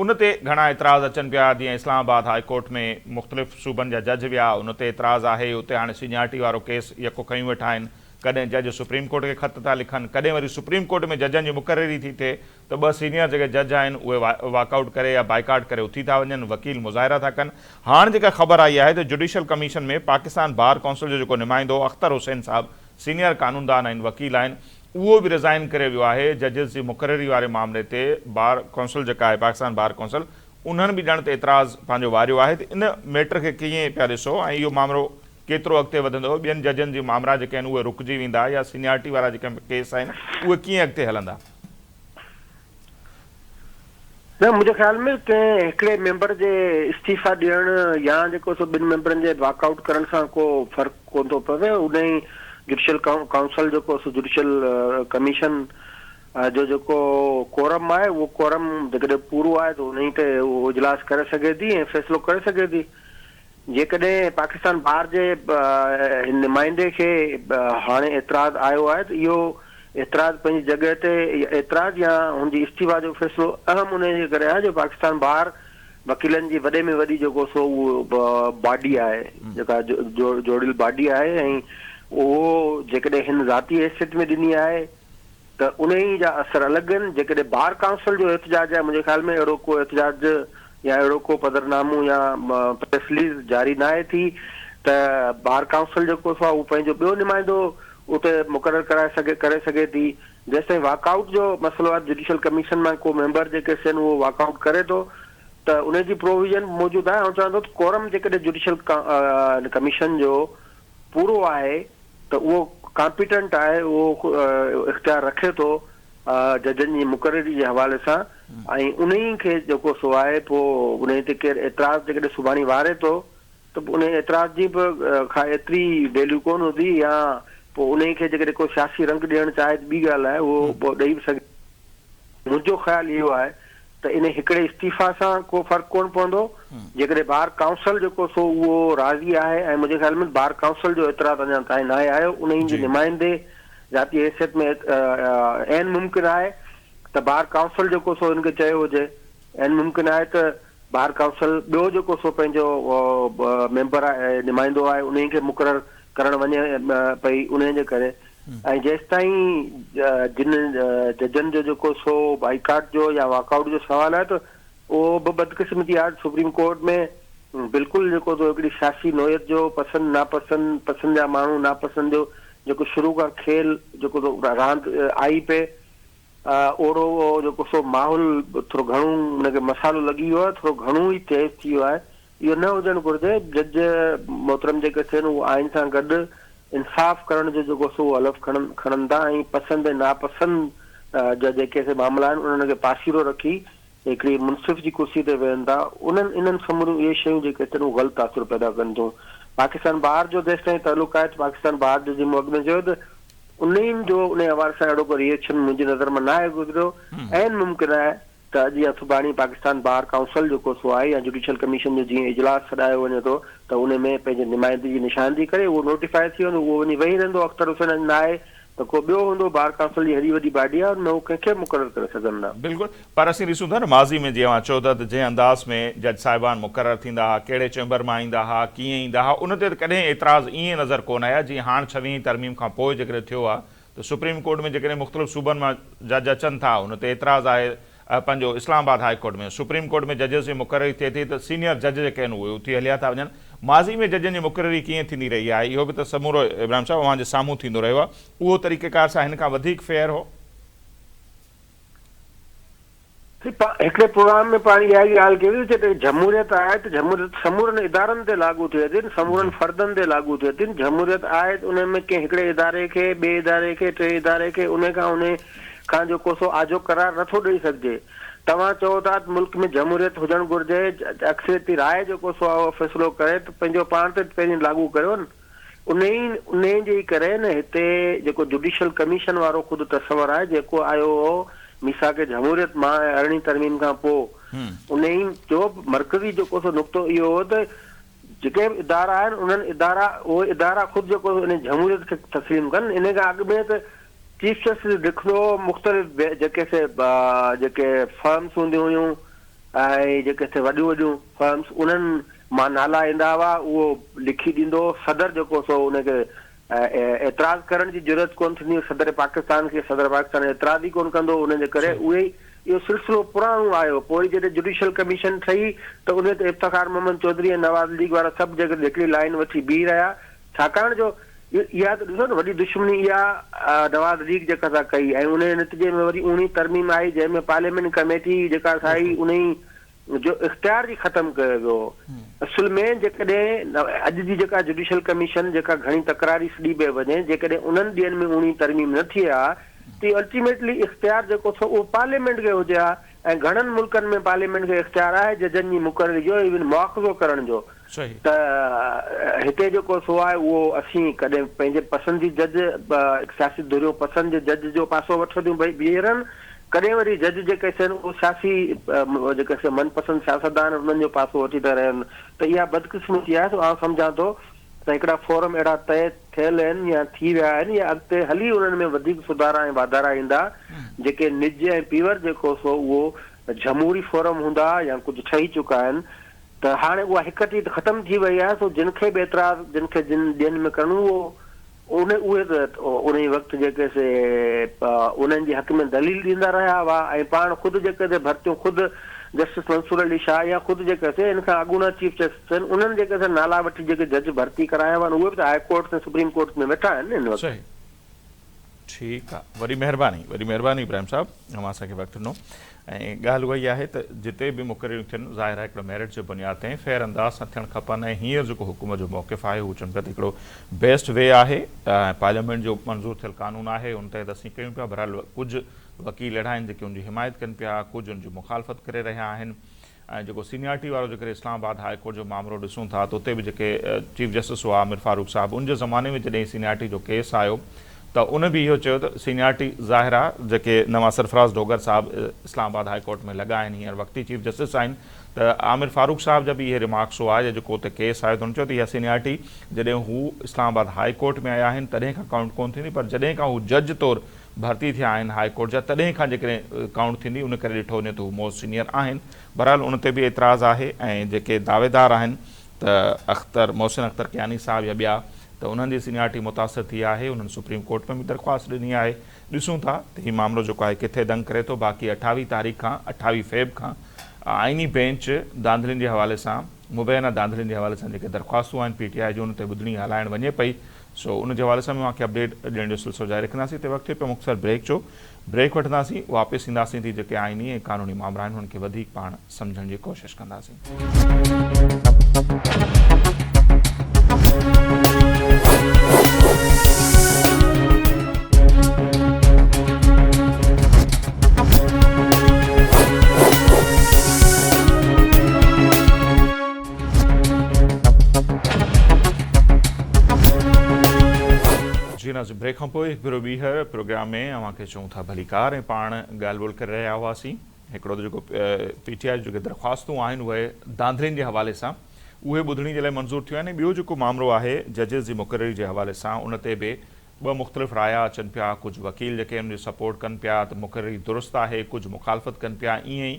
ان تي گهڻا اعتراض اچن پيا جيئن اسلام آباد هاء ڪورٽ ۾ مختلف صوبن جا جج ويا ان تي اعتراض آهي اتي هاڻي سينيارٽي وارو ڪيس يڪو کنيون ويٺا آهن. ڪڏهن جج سپريم ڪورٽ کي خط ٿا لکن، ڪڏهن وري سپريم ڪورٽ ۾ ججن جي مقرري ٿي ٿئي ته ٻه سينيئر جيڪي جج آهن اهي واڪ آئوٽ ڪري يا بائيڪاٽ ڪري اٿي ٿا وڃن، وڪيل مظاهرا ٿا ڪن. هاڻ جيڪا خبر آئي آهي ته judicial commission ۾ Pakistan bar council جو جيڪو نمائندو اختر حسين صاحب سينيئر قانوندان آهن، وڪيل آهن، اهو به رزائن ڪري ويو آهي، ججز جي مقرري واري معاملي تي بار ڪائونسل جيڪا آهي پاڪستان بار ڪائونسل انهن به ڄڻ ته اعتراض پنهنجو واريو آهي ته ان ميٽر کي ڪيئن پيا ڏسو ۽ اهو مامرو ڪيترو اڳتي وڌندو، ٻين ججن جي مامرا جيڪي آهن اهي رڪجي ويندا يا سينيارٽي وارا جيڪي ڪيس آهن اهي ڪيئن اڳتي هلندا؟ نه منهنجي خيال ۾ ڪنهن هڪڙي ميمبر جي استعيفا ڏيڻ يا جيڪو سو ٻن ميمبرن جي واڪ آئوٽ ڪرڻ سان ڪو فرق ڪونه ٿو پوي. انهي جڊيشل ڪائونسل جيڪو سو جڊيشل ڪميشن جو جيڪو ڪورم آهي اهو ڪورم جيڪڏهن پورو آهي ته انهي تي اهو اجلاس ڪري سگهي ٿي ۽ فيصلو ڪري سگهي ٿي. جيڪڏهن پاڪستان بار جي هن نمائندي کي هاڻي اعتراض آيو آهي ته اهو اعتراض پنهنجي جڳهه تي اعتراض يا هن جي استعيفا جو فيصلو اهم انهي جي ڪري آهي جو پاڪستان بار وڪيلن جي وڏي ۾ وڏي جيڪو سو اهو باڊي آهي جيڪا جوڙيل باڊي آهي ۽ اهو جيڪڏهن هن ذاتي حيثيت ۾ ڏني آهي ته انهي جا اثر الڳ آهن، جيڪڏهن بار ڪائونسل جو احتجاج آهي، منهنجي خيال ۾ اهڙو ڪو احتجاج يا اهڙو ڪو پڌرنامو يا پريس رليز جاري ناهي ٿي ته بار ڪائونسل جيڪو سو آهي اهو پنهنجو ٻيو نمائندو اتي مقرر ڪرائي سگهي ڪري سگهي ٿي، جيستائين واڪ آئوٽ جو مسئلو آهي جڊيشل ڪميشن مان ڪو ميمبر جيڪي سين اهو واڪ آئوٽ ڪري ٿو ته انهي جي پروويزن موجود آهي، آئون چوان ٿو ته ڪورم جيڪڏهن جڊيشل ڪميشن جو پورو آهي ته اهو ڪامپيٽنٽ آهي، اهو اختيار رکي ٿو ججن جي مقرري جي حوالي سان ۽ انهي کي جيڪو سو آهي پوء انهي تي ڪير اعتراض جيڪڏهن سڀاڻي واري ٿو ته پوء انهي اعتراض جي به کا ايتري ويليو ڪونه هوندي يا پوء انهي کي جيڪڏهن ڪو سياسي رنگ ڏيڻ چاهي ته ٻي ڳالهه آهي اهو پوء ڏئي به سگهي. منهنجو خيال اهو آهي ته ان هڪڙي استعيفا سان ڪو فرق ڪونه پوندو، جيڪڏهن بار ڪائونسل جيڪو سو اهو راضي آهي ۽ منهنجي خيال ۾ بار ڪائونسل جو اعتراض اڃا تائين ناهي آيو، انهي جي نمائندي ذاتي حيثيت ۾ عين ممڪن آهي ته بار ڪائونسل جيڪو سو ان کي چيو هجي، عين ممڪن آهي ته بار ڪائونسل ٻيو جيڪو سو پنهنجو ميمبر آهي نمائندو آهي انهي کي مقرر ڪرڻ وڃي پئي انهي جي ڪري ۽ جيستائين جن ججن جو جيڪو سو بائيڪاٽ جو يا واڪ آئوٽ جو سوال آهي ته اهو به بدقسمتي آهي سپريم ڪورٽ ۾ بلڪل جيڪو سو هڪڙي سياسي نوعيت جو پسند ناپسند پسند جا ماڻهو ناپسند جو جيڪو شروع کان کيل جيڪو سو راند آئي پئي اوڙو جيڪو سو ماحول ٿورو گهڻو ان کي مسالو لڳي ويو آهي ٿورو گهڻو ئي تيز ٿي ويو آهي اهو نه هجڻ گهرجي، جج محترم جيڪي ٿين اهو آئين سان گڏ انصاف ڪرڻ جو جيڪو سو اهو حلف کڻن کڻن ٿا ۽ پسند ۽ ناپسند جا جيڪي سي معاملا آهن انهن کي پاسيرو رکي هڪڙي منصف جي ڪرسي تي ويهن ٿا انهن انهن سموريون اهي شيون جيڪي ٿين اهو غلط تاثر پيدا ڪن ٿيون. پاڪستان بار جو جيستائين تعلق آهي ته پاڪستان بار جو جيئن مون اڳ ۾ چيو ته انهن جو انهي حوالي سان اهڙو ڪو ري ايڪشن منهنجي نظر مان ناهي گذريو عين ممڪن آهي ته اڄ يا سڀاڻي پاڪستان بار ڪائونسل جيڪو سو آهي يا جڊيشل ڪميشن جو جيئن اجلاس سڏايو وڃي ٿو ته ان ۾ پنهنجي نمائندي جي نشاندهي ڪري اهو نوٽيفاء ٿي ويندو اهو وڃي ويهي رهندو اختر حسين اڄ ناهي ته ڪو ٻيو هوندو بار ڪائونسل جي هيڏي وڏي باڊي آهي ان ۾ هو ڪنهن کي به مقرر ڪري سگهن ٿا. بلڪل پر اسين ڏسون ٿا نه ماضي ۾ جيئن اوهان چئو ٿا ته جنهن انداز ۾ جج صاحبان مقرر ٿيندا ها ڪهڙي چيمبر مان ايندا ها ڪيئن ايندا ها ان تي ته ڪڏهن اعتراض ائين نظر ڪونه آيا جيئن هاڻ ڇويهين ترميم کان پوء جيڪڏهن ٿيو آهي ته سپريم ڪورٽ ۾ جيڪڏهن مختلف صوبن مان جج اچن ٿا ان تي اعتراض آهي پنهنجو Islamabad high court ۾ supreme court ۾ ججز جي مقرري ٿئي ٿي ته سينيئر جج جيڪي آهن اهي اٿي هليا ٿا وڃن ماضي ۾ ججن جي مقرري ڪيئن ٿيندي رهي آهي اهو به ته سمورو ابراهيم صاحب اوهان جي سامهون ٿيندو رهيو آهي اهو طريقيڪار ڇا هن کان وڌيڪ فيئر هو؟ هڪڙي پروگرام ۾ پاڻ اها ئي ڳالهه ڪئي هئي ته جيڪڏهن جمهوريت آهي ته جمهوريت سمورن ادارن تي لاڳو ٿئي ٿي، سمورن فردن تي لاڳو ٿئي ٿي، جمهوريت آهي ته ان ۾ ڪنهن هڪڙي اداري کي، ٻئي اداري کي، ٽئين اداري کي انهي کان انهي کان جيڪو سو آجو قرار نٿو ڏئي سگهجي. توهان چئو ٿا ته ملڪ ۾ جمهوريت هجڻ گهرجي، اڪثريتي راء جيڪو سو اهو فيصلو ڪري ته پنهنجو پاڻ تي پهرين لاڳو ڪريو نه. انهي انهي جي ئي ڪري نه هتي جيڪو جڊيشل ڪميشن وارو خود تصور آهي جيڪو آيو هو ميثاق جمهوريت مان ۽ ارڙهين ترميم کان پوء انهي جو مرڪزي جيڪو سو نقطو اهو هو ته جيڪي به ادارا آهن انهن ادارا اهي ادارا خود جيڪو سو انهي جمهوريت کي تسليم ڪن انهي کان اڳ ۾ ته چيف جسٽس لکندو هو مختلف جيڪي سي جيڪي فرمس هونديون هيون ۽ جيڪي سي وڏيون وڏيون فرمس انهن مان نالا ايندا هئا اهو لکي ڏيندو هو صدر جيڪو سو ان کي اعتراض ڪرڻ جي جرئت ڪونه ٿيندي صدر پاڪستان کي، صدر پاڪستان اعتراض ئي ڪونه ڪندو، ان جي ڪري اهي اهو سلسلو پراڻو آيو، پوء وري جڏهن جڊيشل ڪميشن ٺهي ته ان تي افتخار محمد چوڌري ۽ نواز ليگ وارا سڀ جيڪڏهن هڪڙي لائين وٺي بيهي رهيا، ڇاڪاڻ جو اها ته ڏسو نه وڏي دشمني اها نواز ليگ جيڪا سا ڪئي ۽ ان جي نتيجي ۾ وري اوڻي ترميم آئي جنهن ۾ پارليامينٽ ڪميٽي جيڪا سا آئي انهي جو اختيار ئي ختم ڪيو ويو. اصل ۾ جيڪڏهن اڄ جي جيڪا جڊيشل ڪميشن جيڪا گهڻي تڪراري سڏي پئي وڃي جيڪڏهن انهن ڏينهن ۾ اوڻي ترميم نه ٿئي ها ته الٽيميٽلي اختيار جيڪو سو اهو پارليامينٽ کي هجي ها ۽ گهڻن ملڪن ۾ پارليامينٽ کي اختيار آهي ججن جي مقرري جو ايون مواخذو ڪرڻ جو ته هتي جيڪو سو آهي اهو اسين ڪڏهن پنهنجي پسند جي جج سياسي ڌريون پسند جي جج جو پاسو وٺنديون بيهي رهن ڪڏهن وري جج جيڪي سين اهو سياسي جيڪي سي من پسند سياستدان انهن جو پاسو وٺي ٿا رهن ته اها بدقسمتي آهي سو آئون سمجهان ٿو ته هڪڙا فورم اهڙا طئي ٿيل آهن يا ٿي ويا آهن يا اڳتي هلي انهن ۾ وڌيڪ سڌارا ۽ واڌارا ايندا جيڪي نج ۽ پيور جيڪو سو اهو جمهوري فورم هوندا يا ڪجهه ٺهي چڪا آهن ته هاڻي اها هڪ ٽي ته ختم ٿي وئي آهي سو جن کي به اعتراض جن کي جن ڏين ۾ ڪرڻو هو ان اهي ته انهي وقت جيڪي سي انهن جي حق ۾ دليل ڏيندا رهيا هئا ۽ پاڻ خود جيڪي سي ڀرتيون خود جسٽس منصور علي شاهه يا خود جيڪي سي ان کان اڳوڻا چيف جسٽس آهن انهن جيڪي سي نالا وٺي جيڪي جج ڀرتي ڪرايا هئا اهي به ته هاء ڪورٽس ۽ سپريم ڪورٽس ۾ ويٺا آهن نه هن وقت. ٺيڪ آ وڏي مهرباني وڏي مهرباني ابراهيم صاحب اوهان اسان کي وقت ڏنو ۽ ڳالهه اها ئي آهي ته جتي به مقرريون ٿين ظاهر آهي هڪڙو ميرٽ جي بنياد تي ۽ فيئر انداز سان ٿيڻ کپن ۽ هينئر جيڪو حڪومت جو موقف آهي هو چون پيا ته هڪڙو بيسٽ وي آهي ۽ پارليامينٽ جو منظور ٿيل قانون آهي ان تحت اسين ڪيون پيا بهرحال ڪجهه وڪيل اهڙا آهن جيڪي ان جي حمايت ڪن پيا ڪجهه ان جي مخالفت ڪري رهيا آهن ۽ جيڪو سينيارٽي وارو جيڪڏهن اسلام آباد هاء ڪورٽ جو مامرو ڏسون ٿا ته اتي به جيڪي چيف جسٽس هئا عامر فاروق صاحب ان جي زماني ۾ جڏهن سينيارٽي جو ڪيس آيو ته ان به اهو چيو ته سينيارٽي ظاهر آ جيڪي نوان سرفراز ڊوگر صاحب اسلام آباد هاء ڪورٽ ۾ لڳا آهن هينئر وقتي چيف جسٽس آهن ته عامر فاروق صاحب جا به اهي ريمارڪس هئا يا جيڪو اتي ڪيس آيو ته هن چيو ته اها سينيارٽي جڏهن هو اسلام آباد هاء ڪورٽ ۾ آيا آهن تڏهن کان ڪائونٽ ڪونه ٿيندي پر جڏهن کان هو جج طور ڀرتي ٿيا آهن هاء ڪورٽ جا تڏهن کان جيڪڏهن ڪائونٽ ٿيندي ان ڪري ڏٺو وڃي ته هو موسٽ سينيئر آهن بهرحال ان تي به اعتراض آهي ۽ جيڪي دعويدار آهن ته اختر محسن اختر ڪياني صاحب يا ٻيا ته انهن جي سينيارٽي متاثر ٿي آهي انهن سپريم ڪورٽ ۾ به درخواست ڏني آهي ڏسون ٿا ته هي مامرو جيڪو آهي ڪٿي دنگ ڪري ٿو باقي اٺاويهه تاريخ کان اٺاويهه فيب کان آئيني بينچ دانڌلين جي حوالي سان مبينا دانڌلين جي حوالي سان جيڪي درخواستون آهن پي ٽي آء جون ان تي ٻڌڻي هلائڻ وڃي پئي سو ان جي حوالي سان به اوهان کي اپڊيٽ ڏيڻ جو سلسلو جاري رکنداسين. هتي وقت ٿيو پيو مختصر بريڪ جو. بريڪ وٺنداسين واپس اينداسين ته جيڪي آئيني ۽ قانوني مامرا آهن انهن کي وڌيڪ پاڻ سمجهڻ جي ڪوشش ڪنداسين. جي ناظرين بريڪ کان پوء هڪ ڀيرو ٻيهر پروگرام ۾ اوهان کي چئون ٿا ڀليڪار ۽ پاڻ ڳالهه ٻولهه ڪري رهيا هئاسين هڪڙو ته جيڪو پي ٽي آء جون جيڪي درخواستون آهن اهي ڌانڌلين جي حوالي سان اهي ٻڌڻي جي لاء منظور ٿيون آهن ۽ ٻيو جيڪو مامرو آهي ججز جي مقرري جي حوالي سان ان تي به ٻه مختلف رايا اچن پيا ڪجهه وڪيل جيڪي ان جي سپورٽ ڪن پيا ته مقرري درست آهي ڪجهه مخالفت ڪن پيا ائين ئي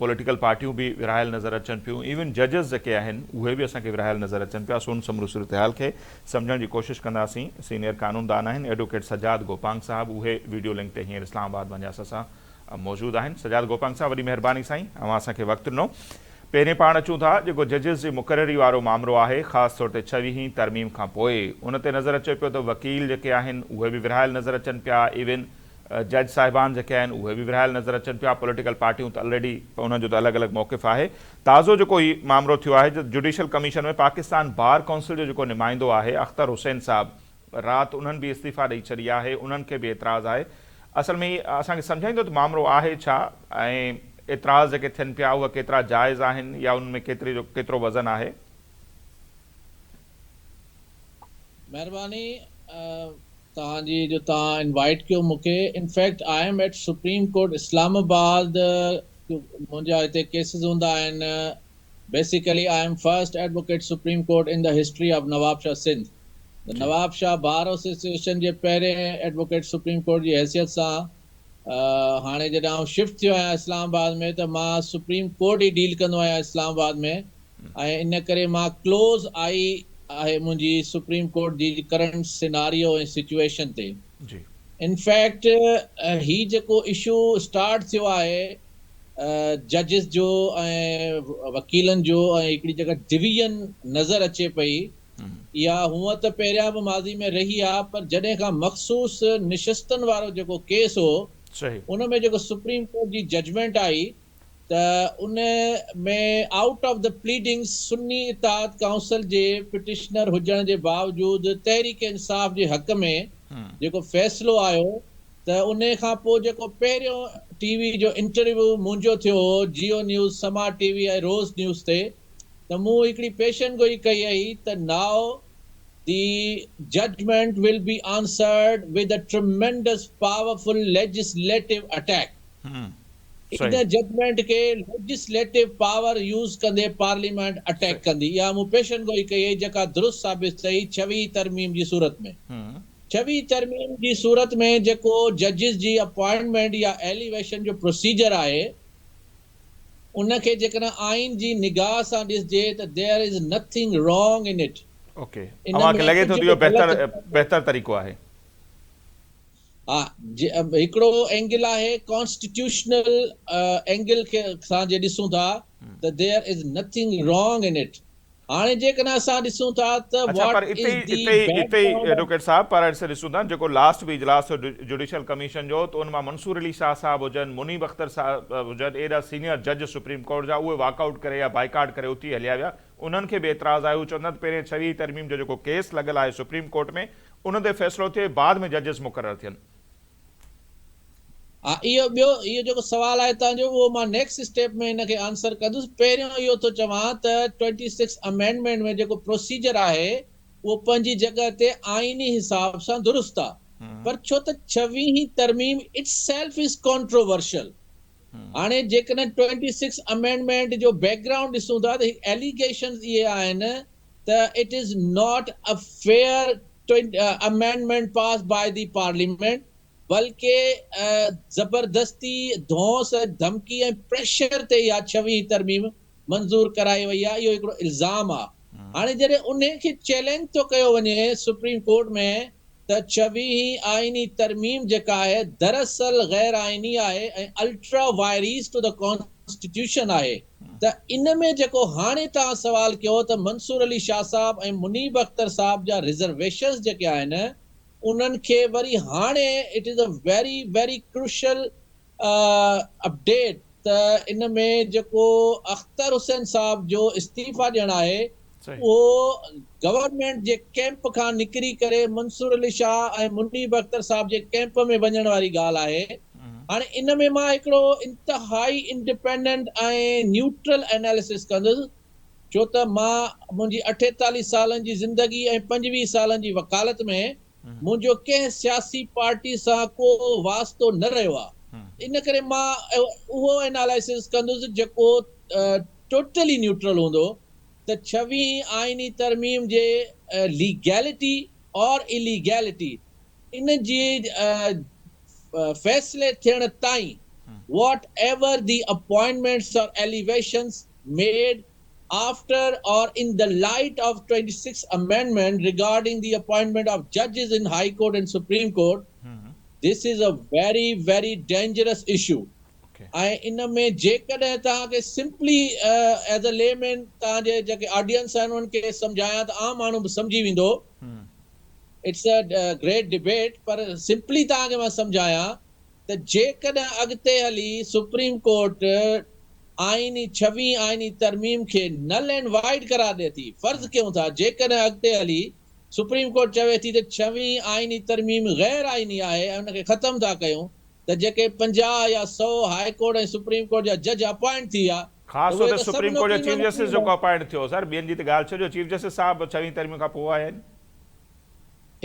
پوليٽيڪل پارٽيون به ورهايل نظر اچن پيون ايون ججز جيڪي آهن اهي به اسان کي ورهايل نظر اچن پيا سو ان سموري صورتحال کي سمجهڻ جي ڪوشش ڪنداسين سينيئر قانوندان آهن ايڊووڪيٽ سجاد گوپانگ صاحب اهي ويڊيو لنڪ تي هينئر اسلام آباد منجهه اسان سان موجود آهن سجاد گوپانگ صاحب وڏي مهرباني سائين اوهان اسان کي وقت ڏنو پهرين پاڻ اچون ٿا جيڪو ججز جي مقرري وارو مامرو آهي خاص طور تي ڇويهين ترميم کان پوء ان تي نظر اچي پيو ته وڪيل جيڪي آهن اهي به ورهايل نظر اچن پيا ايون جج صاحبان جيڪي آهن اهي به ورهايل نظر اچن پيا، پوليٽيڪل پارٽيون ته الريڊي انهن جو ته الڳ الڳ موقف آهي. تازو جيڪو هي مامرو ٿيو آهي judicial commission ۾ Pakistan bar council جو جيڪو نمائندو آهي اختر حسين صاحب رات انهن به استعيفا ڏئي ڇڏي آهي انهن کي به اعتراض آهي اصل ۾ هي اسان کي سمجهائيندو ته مامرو آهي ڇا ۽ اعتراض جيڪي ٿين پيا اهي ڪيترا جائز آهن يا انهن ۾ ڪيتري جو ڪيترو وزن آهي. مهرباني توهان جي جو توهان انوائيٽ ڪيو مون کي in fact I am at supreme court Islamabad منهنجا هتي ڪيسز هوندا آهن basically I am first advocate supreme court in the history of Nawabshah Sindh Nawabshah bar association جي پهرين ايڊووڪيٽ سپريم ڪورٽ جي حيثيت سان هاڻي جڏهن آئون شفٽ ٿيو آهيان اسلام آباد ۾ ته مان سپريم ڪورٽ ئي ڊيل ڪندو آهيان اسلام آباد ۾ ۽ ان ڪري مان ڪلوز آئي آهي منهنجي سپريم ڪورٽ جي ڪرنٽ سيناريو ۽ سچوئيشن تي. جي. انفيڪٽ هي جيڪو اشو اسٽارٽ ٿيو آهي ججز جو ۽ وڪيلن جو ۽ هڪڙي جيڪا ڊويزن نظر اچي پئي اها هونء ته پهريان به ماضي ۾ رهي آ پر جڏهن کان مخصوص نشستن وارو جيڪو ڪيس هو ان ۾ جيڪو سپريم ڪورٽ جي ججمينٽ آئي ته ان ۾ out of the pleadings Sunni Ittehad council جي پٽيشنر هجڻ جي باوجود تحريڪ انصاف جي حق ۾ جيڪو فيصلو آيو ته ان کان پوء جيڪو پهريون ٽي وي جو انٽرويو منهنجو ٿيو هو Geo news, Samaa T V ۽ Roz news تي ته مون هڪڙي پيشن گوئي ڪئي هئي ته now the judgement will be answered with a tremendous powerful legislative attack. In judgement کي ليجسليٽو پاور يوز ڪندي پارليامينٽ اٽيڪ ڪندي. اها مون پيشن گوئي ڪئي هئي جيڪا درست ثابت ٿي ڇويهين ترميم جي صورت ۾. ڇويهين ترميم جي صورت ۾ جيڪو ججز جي اپوائنٽمينٽ يا ايليويشن جو پروسيجر آهي ان کي جيڪڏهن آئين جي نگاهه سان ڏسجي ته there is nothing wrong in it. Okay اوهان کي ان ۾ لڳي ٿو ڪجهه ته اهو به بهتر غلط ناهي. بهتر طريقو آهي. ها هڪڙو اينگل آهي ڪانسٽيٽيوشنل اينگل کي سان جي ڏسون ٿا ته there is nothing wrong in it هاڻي جيڪڏهن اسان ڏسون ٿا ته اڇا پر واٽ اتي از ئي the اتي ئي بيڪ اتي ئي گرائونڊ آف ايڊووڪيٽ صاحب پر اسين ڏسون ٿا جيڪو لاسٽ به اجلاس ٿيو جوڊيشل ڪميشن جو ته ان مان منصور علي شاهه صاحب هجن منيب اختر صاحب هجن ايڏا سينيئر جج سپريم ڪورٽ جا اهي واڪ آئوٽ ڪري يا بائيڪاٽ ڪري اٿي هليا ويا انهن کي به اعتراض آهي هو چون ٿا ته پهرين ڇويهين ترميم جو جيڪو ڪيس لڳل آهي سپريم ڪورٽ ۾ ان تي فيصلو ٿئي بعد ۾ ججز مقرر ٿين. ها اهو ٻيو اهو جيڪو سوال آهي توهان جو اهو مان نيڪسٽ اسٽيپ ۾ ان کي آنسر ڪندس پهريون اهو ٿو چوان ته ٽوئنٽي سڪس امينڊمينٽ ۾ جيڪو پروسيجر آهي اهو پنهنجي جڳهه تي آئيني حساب سان درست آهي پر ڇو ته ڇويهين ترميم it self is controversial هاڻي جيڪڏهن ٽوئنٽي سڪس امينڊمينٽ جو بيڪ گرائونڊ ڏسون ٿا ته ايليگيشنز اهي آهن ته it is not a fair amendment pass by the parliament بلڪه زبردستي ڌونس ڌمڪي ۽ پريشر تي اها ڇويهين ترميم منظور ڪرائي وئي آهي اهو هڪڙو الزام آهي هاڻي جڏهن انهي کي چئلينج ٿو ڪيو وڃي سپريم ڪورٽ ۾ ته ڇويهين آئيني ترميم جيڪا آهي دراصل غير آئيني آهي ۽ ultra vires to the constitution آهي ته ان ۾ جيڪو هاڻي توهان سوال ڪيو ته منصور علي شاهه صاحب ۽ منيب اختر صاحب جا رزرويشنز جيڪي آهن انهن کي وري هاڻي it is a very very crucial update ته ان ۾ جيڪو اختر حسين صاحب جو استعيفا ڏيڻ آهي اهو گورنمينٽ جي ڪيمپ کان نڪري ڪري منصور علي شاهه ۽ منيب اختر صاحب جي ڪيمپ ۾ وڃڻ واري ڳالهه آهي. هاڻي ان ۾ مان هڪڙو انتهائي انڊيپينڊنٽ ۽ نيوٽرل ايناليسس ڪندس ڇو ته مان منهنجي اٺيتاليهه سالن جي زندگي ۽ پنجويهه سالن جي وڪالت ۾ منهنجو ڪنهن سياسي پارٽي سان ڪو واسطو نه رهيو آهي ان ڪري مان اهو اينالائسز ڪندس جيڪو ٽوٽلي نيوٽرل هوندو ته ڇويهين آئيني ترميم جي ليگيلٽي اور اليگيلٽي ان جي فيصلي ٿيڻ تائين whatever the appointments or elevations made after or in the light of 26th amendment regarding the appointment of judges in High Court and Supreme Court, this is a very very dangerous issue ۽ ان ۾ جيڪڏهن توهان کي simply as a لي مين توهان جي جيڪي audience آهن انهن کي سمجهايان ته عام ماڻهو به سمجهي ويندو it's a great debate per simply توهان کي مان سمجهايان ته جيڪڏهن اڳتي هلي سپريم ڪورٽ آئيني ڇويهين آئيني ترميم کي نل اينڊ وائيڊ قرار ڏئي ٿي، فرض ڪيون ٿا جيڪڏهن اڳتي هلي سپريم ڪورٽ چوي ٿي ته ڇويهين آئيني ترميم غير آئيني آهي ۽ ان کي ختم ٿا ڪيون ته جيڪي 50 يا 100 هاء ڪورٽ ۽ سپريم ڪورٽ جا جج اپائنٽ ٿي ويا ته خاص طور اهي تي ته سڀ سپريم ڪورٽ جو نوڪري چيف مان نڪري جسٽس ويندا. جيڪو اپائنٽ ٿيو سر ٻين جي ته ڳالهه ڇڏيو چيف جسٽس صاحب ڇويهين ترميم کان پوء آيا آهن.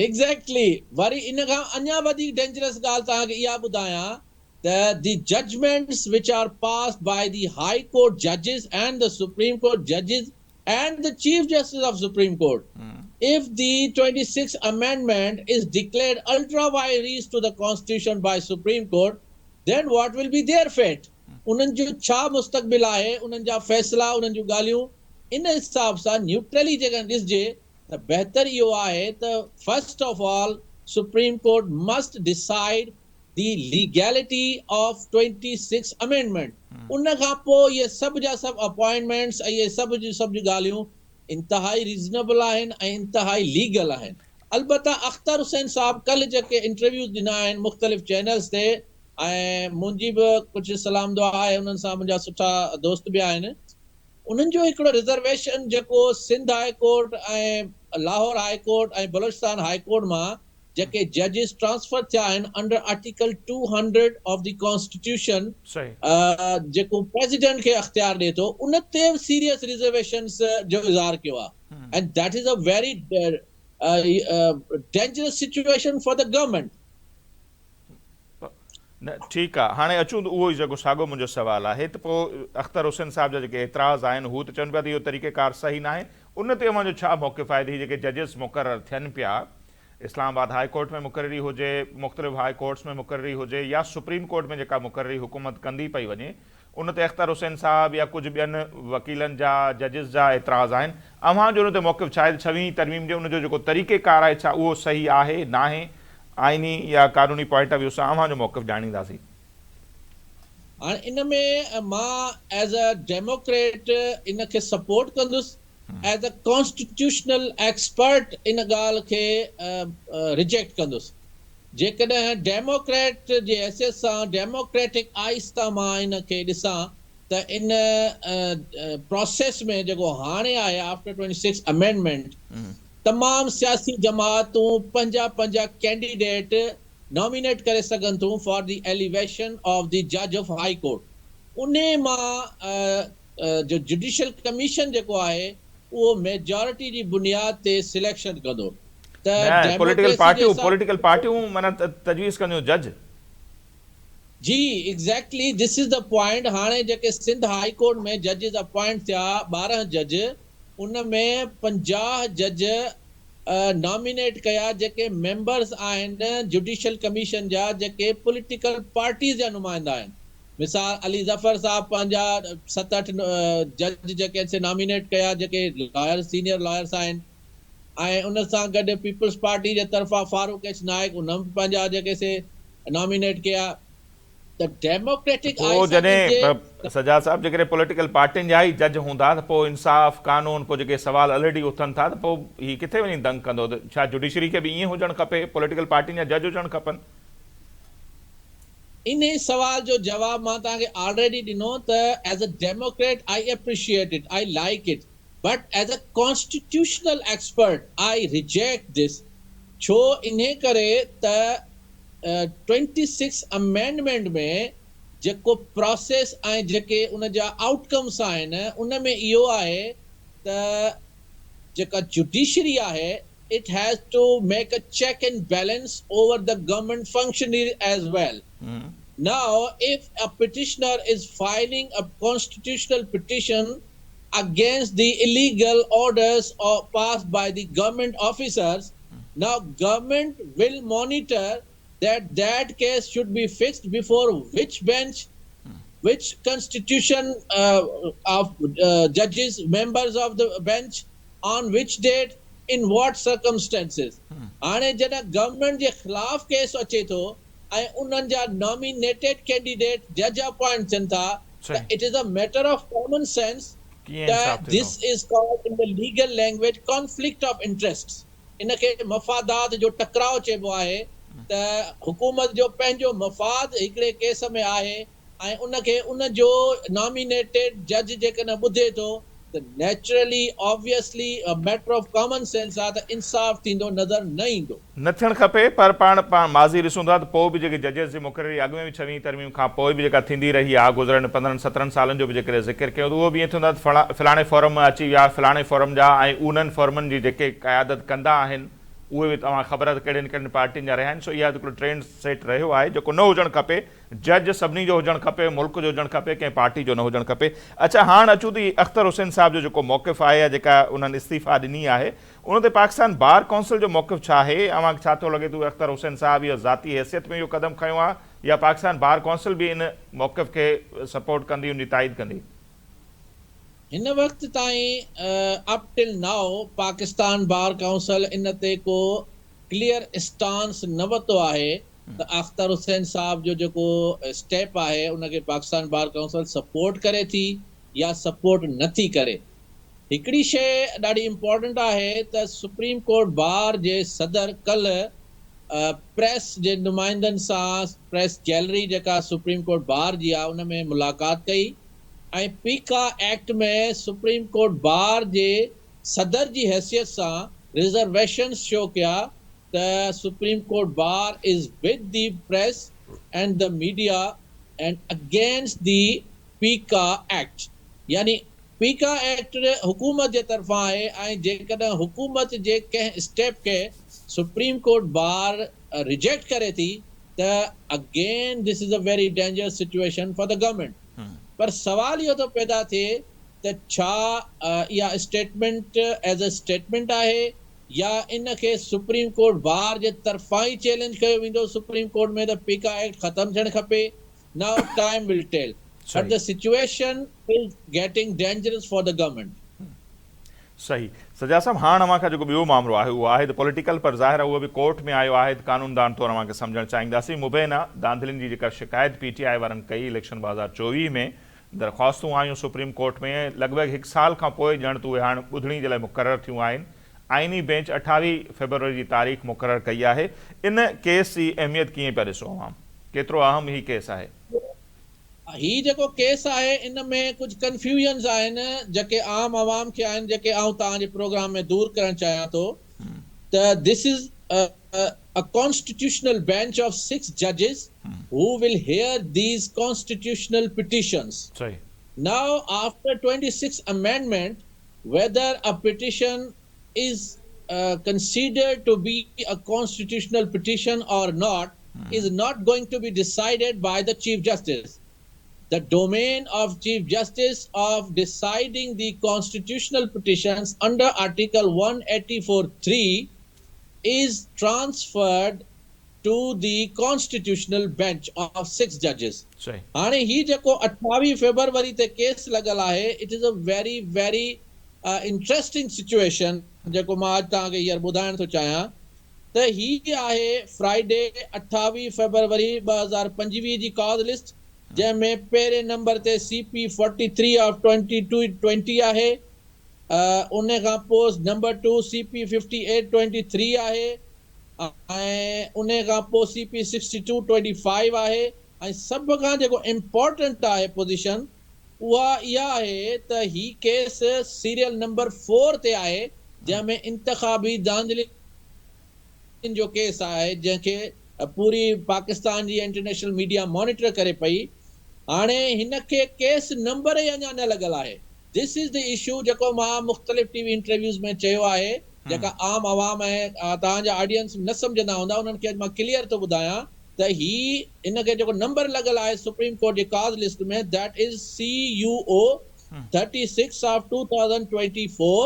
ايگزيڪٽلي وري ان کان اڃا وڌيڪ ڊينجرس ڳالهه توهان کي اها ٻڌايان ته the judgments which are passed by the high court ججز and the supreme court ججز and the chief justice of supreme court if the 26 amendment is declared ultra vires to the constitution by supreme court then what will be their fate انهن جو ڇا مستقبل آهي انهن جا فيصلا انهن جون ڳالهيون ان حساب سان نيوٽرلي جيڪڏهن ڏسجي ته بهتر اهو آهي ته first of all supreme court must decide the legality of 26 amendment ان کان پوء اهي سڀ جا سڀ اپوائنٽمينٽس ۽ اهي سڀ جون سڀ جون ڳالهيون انتهائي ريزنيبل آهن ۽ انتهائي ليگل آهن. البته اختر حسين صاحب ڪلهه جيڪي انٽرويوز ڏنا آهن مختلف چينلز تي ۽ منهنجي به ڪجهه سلام دعا آهي انهن سان منهنجا سٺا دوست به آهن انهن جو هڪڙو رزرويشن جيڪو Sindh high court ۽ Lahore high court ۽ Balochistan high court مان جيڪي ججز ٽرانسفر ٿيا آهن under article 200 of the constitution جيڪو پريزيڊنٽ کي اختيار ڏي ٿو ان تي به سيريس رزرويشنز جو اظهار ڪيو آهي and that is a very dangerous situation for the government. نه ٺيڪ آ هاڻي اچون ته اهو ئي جيڪو ساڳو منهنجو سوال آهي ته پوء اختر حسين صاحب جا جيڪي اعتراض آهن هو ته چون پيا ته اهو طريقه ڪار صحيح ناهي ان تي اوهان جو ڇا موقف آهي ته هي جيڪي ججز مقرر ٿين پيا اسلام آباد هاء ڪورٽ ۾ مقرري هجي مختلف هاء ڪورٽس ۾ مقرري هجي يا سپريم ڪورٽ ۾ جيڪا مقرري حڪومت ڪندي پئي وڃي ان تي اختر حسين صاحب يا ڪجهه ٻين وڪيلن جا ججز جا اعتراض آهن اوهان جو ان تي موقف ڇا آهي ته ڇويهين ترميم جي ان جو جيڪو طريقه ڪار آهي ڇا اهو صحيح آهي ناهي آئيني يا قانوني پوائنٽ آف ويو سان اوهان جو موقف ڄاڻينداسين. هاڻ ان ۾ مان ايز اي ڊيموڪريٽ ان کي سپورٽ ڪندس، ايز اي ڪانسٽيٽيوشنل ايڪسپرٽ ان ڳالهه کي ريجيڪٽ ڪندس. جيڪڏهن ڊيموڪريٽ جي حيثيت سان ڊيموڪريٽڪ آئيز تان مان ان کي ڏسان ته ان پراسيس ۾ جيڪو هاڻي آهي آفٽر 26 امينڊمينٽ تمام سياسي جماعتون پنهنجا پنهنجا ڪينڊيڊيٽ نامينيٽ ڪري سگهن ٿيون for the elevation of the جج آف هائي ڪورٽ انهي مان جو جڊيشل ڪميشن جيڪو آهي اهو ميجارٽي جي بنياد تي سليڪشن ڪندو ته نه پوليٽيڪل ڊيموڪريسي جي پارٽيون حساب پوليٽيڪل پارٽيون معنيٰ تجويز ڪنديون جج. جي exactly this is the point هاڻي جيڪي سنڌ هائي ڪورٽ ۾ ججز اپوائنٽ ٿيا 12 جج ان ۾ 50 جج نامينيٽ ڪيا جيڪي ميمبرز آهن جڊيشل ڪميشن جا جيڪي پوليٽيڪل پارٽيز جا نمائندا آهن مثال علي ظفر صاحب پنهنجا ست اٺ جج جيڪي آهن سي نامينيٽ ڪيا جيڪي لائرز سينيئر لائرز آهن ۽ ان سان گڏ پيپلز پارٽي جي طرفان فاروق ايڇ نائڪ ان به پنهنجا جيڪي سي نامينيٽ ڪيا ته ڊيموڪريٽڪ پوء آئي سان ڏسجي جڏهن ته. سجاد صاحب جيڪڏهن پوليٽيڪل پارٽين جا ئي جج هوندا ته پوء انصاف، قانون پوء جيڪي سوال الريڊي اٿن ٿا ته پوء هي ڪٿي وڃي دنگ ڪندو ته ڇا جوڊيشري کي به ائين هجڻ کپي پوليٽيڪل پارٽين جا جج هجڻ کپن؟ انهي سوال جو جواب مان توهان کي آلريڊي ڏنو ته as a democrat I appreciate it I like it but as a constitutional expert I reject this ڇو انهي ڪري ته 26 امينڊمينٽ ۾ جيڪو پراسيس ۽ جيڪي ان جا آئوٽ ڪمس آهن ان ۾ اهو آهي ته جيڪا جوڊيشري آهي it has to make a check and balance over the government functionary as well now if a petitioner is filing a constitutional petition against the illegal orders passed by the government officers now government will monitor that that case should be fixed before which bench which constitution of judges members of the bench on which date in what circumstances هاڻي جڏهن government جي خلاف case اچي ٿو ۽ انهن جا nominated candidate جج appoint ٿين ٿا ته it is a matter of common sense ڪيئن ته انصاف ٿيندو؟ This is called in the legal language conflict of interests ان کي مفادات جو ٽڪراء چئبو آهي ته حڪومت جو پنهنجو مفاد هڪڙي ڪيس ۾ آهي ۽ ان کي ان جو نامينيٽيڊ جج جيڪڏهن ٻڌي ٿو ته naturally obviously a matter of common sense آهي ته انصاف ٿيندو نظر نه ايندو. نه ٿيڻ کپي پر پاڻ پاڻ ماضي ڏسون ٿا ته پوء به جيڪي ججز جي مقرري اڳ ۾ به ڇويهين ترميم کان پوء به جيڪا ٿيندي رهي آهي گذريل پندرهن سترهن سالن جو به جيڪڏهن ذڪر ڪيون ته اهو به ائين ٿيندو آهي ته فلاڻي فورم مان اچي ويا فلاڻي فورم جا ۽ انهن فورمن جي جيڪي قيادت ڪندا آهن اهي به توهان خبر آهي ته ڪهڙين ڪهڙين پارٽين جا رهيا آهن سو اها هڪڙو ٽرينڊ سيٽ رهيو آهي جيڪو نه هجڻ کپي جج سڀني جو هجڻ کپي، ملڪ جو هجڻ کپي، ڪنهن پارٽي جو نه هجڻ کپي. اڇا هاڻ اچون ته اختر حسين صاحب جو جيڪو موقف آهي يا جيڪا انهن استعيفيٰ ڏني آهي ان تي پاڪستان بار ڪائونسل جو موقف ڇا آهي؟ اوهان کي ڇا ٿو لڳي ته اختر حسين صاحب اهو ذاتي حيثيت ۾ اهو قدم کنيو آهي يا پاڪستان بار ڪائونسل به ان موقف کي سپورٽ ڪندي ان جي تائيد ڪندي؟ هن وقت تائين up till now Pakistan bar council ان تي ڪو ڪليئر اسٽانس نه ورتو آهي ته اختر حسين صاحب جو جيڪو اسٽيپ آهي ان کي پاڪستان بار ڪائونسل سپورٽ ڪري ٿي يا سپورٽ نه ٿي ڪري. هڪڙي شيء ڏاڍي امپورٽنٽ آهي ته سپريم ڪورٽ بار جي صدر ڪلهه پريس جي نمائندن سان پريس گيلري جيڪا سپريم ڪورٽ بار جي آهي ان ۾ ملاقات ڪئي ۽ پيڪا ايڪٽ ۾ سپريم ڪورٽ بار جي صدر جي حيثيت سان رزرويشنز شو ڪيا ته supreme court bar is with the press and the media and against the PECA act يعني پيڪا ايڪٽ حڪومت جي طرفان آهي ۽ جيڪڏهن حڪومت جي ڪنهن اسٽيپ کي سپريم ڪورٽ بار ريجيڪٽ ڪري ٿي ته again this is a very dangerous situation for the government پر سوال اهو ٿو پيدا ٿئي ته ڇا اها اسٽيٽمينٽ ايز اي اسٽيٽمينٽ آهي يا ان کي سپريم ڪورٽ بار جي طرفان ئي چئلينج ڪيو ويندو سپريم ڪورٽ ۾ ته پيڪا ايڪٽ ختم ٿيڻ کپي now time will tell but the situation is getting dangerous for the government. صحيح سجاد صاحب هاڻ اوهان کان جيڪو ٻيو مامرو آهي اهو آهي ته پوليٽيڪل پر ظاهر آهي اهو به ڪورٽ ۾ آيو آهي ته قانوندان طور اوهان کي سمجهڻ چاهينداسين مبينا ڌانڌلين جي جيڪا شڪايت پي ٽي آء وارن ڪئي اليڪشن 2024 ۾ درخواستون آيون سپريم ڪورٽ ۾ لڳ ڀڳ هڪ سال کان پوء ڄڻ ته اهي هاڻ ٻڌڻي جي لاء مقرر ٿيون آهن آئيني بينچ 28 فيبروري جي تاريخ مقرر ڪئي آهي ان ڪيس جي اهميت ڪيئن پيا ڏسو اوهان ڪيترو اهم هي ڪيس آهي؟ هي جيڪو ڪيس آهي ان ۾ ڪجهه ڪنفيوزنز آهن جيڪي عام عوام کي آهن جيڪي آئون توهان جي پروگرام ۾ دور ڪرڻ چاهيان ٿو ته this is a constitutional bench of six ججز who will hear these constitutional petitions now after 26 amendment whether a petition is considered to be a constitutional petition or not is not going to be decided by the Chief Justice. The domain of Chief Justice of deciding the constitutional petitions under Article 184.3 is transferred to the constitutional bench of six ججز. هاڻي هي جيڪو 28 فيبروري تي case لڳل آهي it is a very very interesting situation جيڪو مان اڄ توهان کي هينئر ٻڌائڻ ٿو چاهيان ته هي آهي فرائيڊي 28 فيبروري 2025 جي ڪاز لسٽ جنهن ۾ پهرين نمبر تي C P forty three of twenty two twenty آهي ان کان پوء number two C P fifty eight twenty three آهي ۽ انهي کان پوء C P sixty two twenty five آهي ۽ سڀ کان جيڪو امپارٽنٽ آهي پوزيشن اها اها آهي ته هي ڪيس سيريل نمبر فور تي آهي جنهن ۾ انتخابي ڌانڌلين جو ڪيس آهي جنهن کي پوري پاڪستان جي انٽرنيشنل ميڊيا مانيٽر ڪري پئي هاڻي هن کي ڪيس نمبر ئي اڃا نه لڳل آهي This is the issue جيڪو مان مختلف ٽي وي انٽرويوز ۾ چيو آهي جيڪا عام عوام ۽ توهان جا آڊينس نه سمجهندا هوندا انهن کي اڄ مان ڪليئر ٿو ٻڌايان ته هي ان کي جيڪو نمبر لڳل آهي سپريم ڪورٽ جي cause list ۾ that is C U O thirty six of two thousand twenty four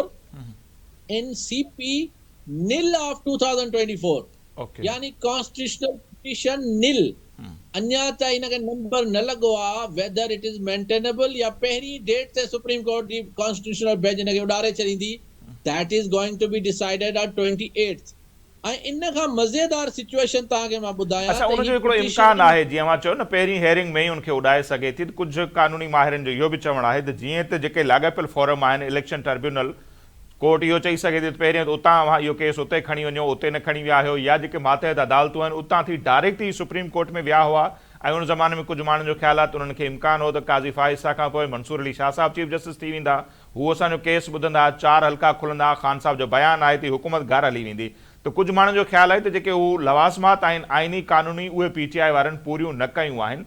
in C P nil of two thousand twenty four يعني ڪانسٽيٽيوشنل پٽيشن نل اڃا تائين ان کي نمبر نه لڳو آ ويدر it is مينٽينبل يا پهرين ڊيٽ تي سپريم ڪورٽ جي ڪانسٽيٽيوشنل بينچ ان کي اڏاري ڇڏيندي that is going to be decided on twenty eighth ۽ ان کان مزيدار سچوئيشن توهان کي مان ٻڌايان اڇا ته ان هي جو هڪڙو پٽيشن امڪان آهي جيئن اوهان چيو نه پهرين هيئرنگ ۾ ئي ان کي اڏائي سگهي ٿي ته ڪجهه قانوني ماهرن جو اهو به چوڻ آهي ته جيئن ته جيڪي لاڳاپيل فورم آهن اليڪشن ٽربيونل ڪورٽ اهو چئي سگهي ٿي ته پهرين ته اتان اوهان اهو ڪيس اتي کڻي وڃو، اتي نه کڻي ويا آهيو يا جيڪي ماتحت عدالتون آهن اتان ٿي ڊائريڪٽ ئي سپريم ڪورٽ ۾ ويا هئا ۽ ان زماني ۾ ڪجهه ماڻهن جو خيال آهي ته انهن کي امڪان هو ته قاضي فائز عيسيٰ کان پوء منصور علي شاهه صاحب چيف جسٽس ٿي ويندا، هو اسان جو ڪيس ٻڌندا، چار حلقا کلندا، خان صاحب جو بيان آهي ته هي حڪومت گهر هلي ويندي ته ڪجهه ماڻهن جو خيال آهي ته جيڪي هو لوازمات آهن آئيني قانوني اهي پي ٽي آء وارن پوريون نه ڪيون آهن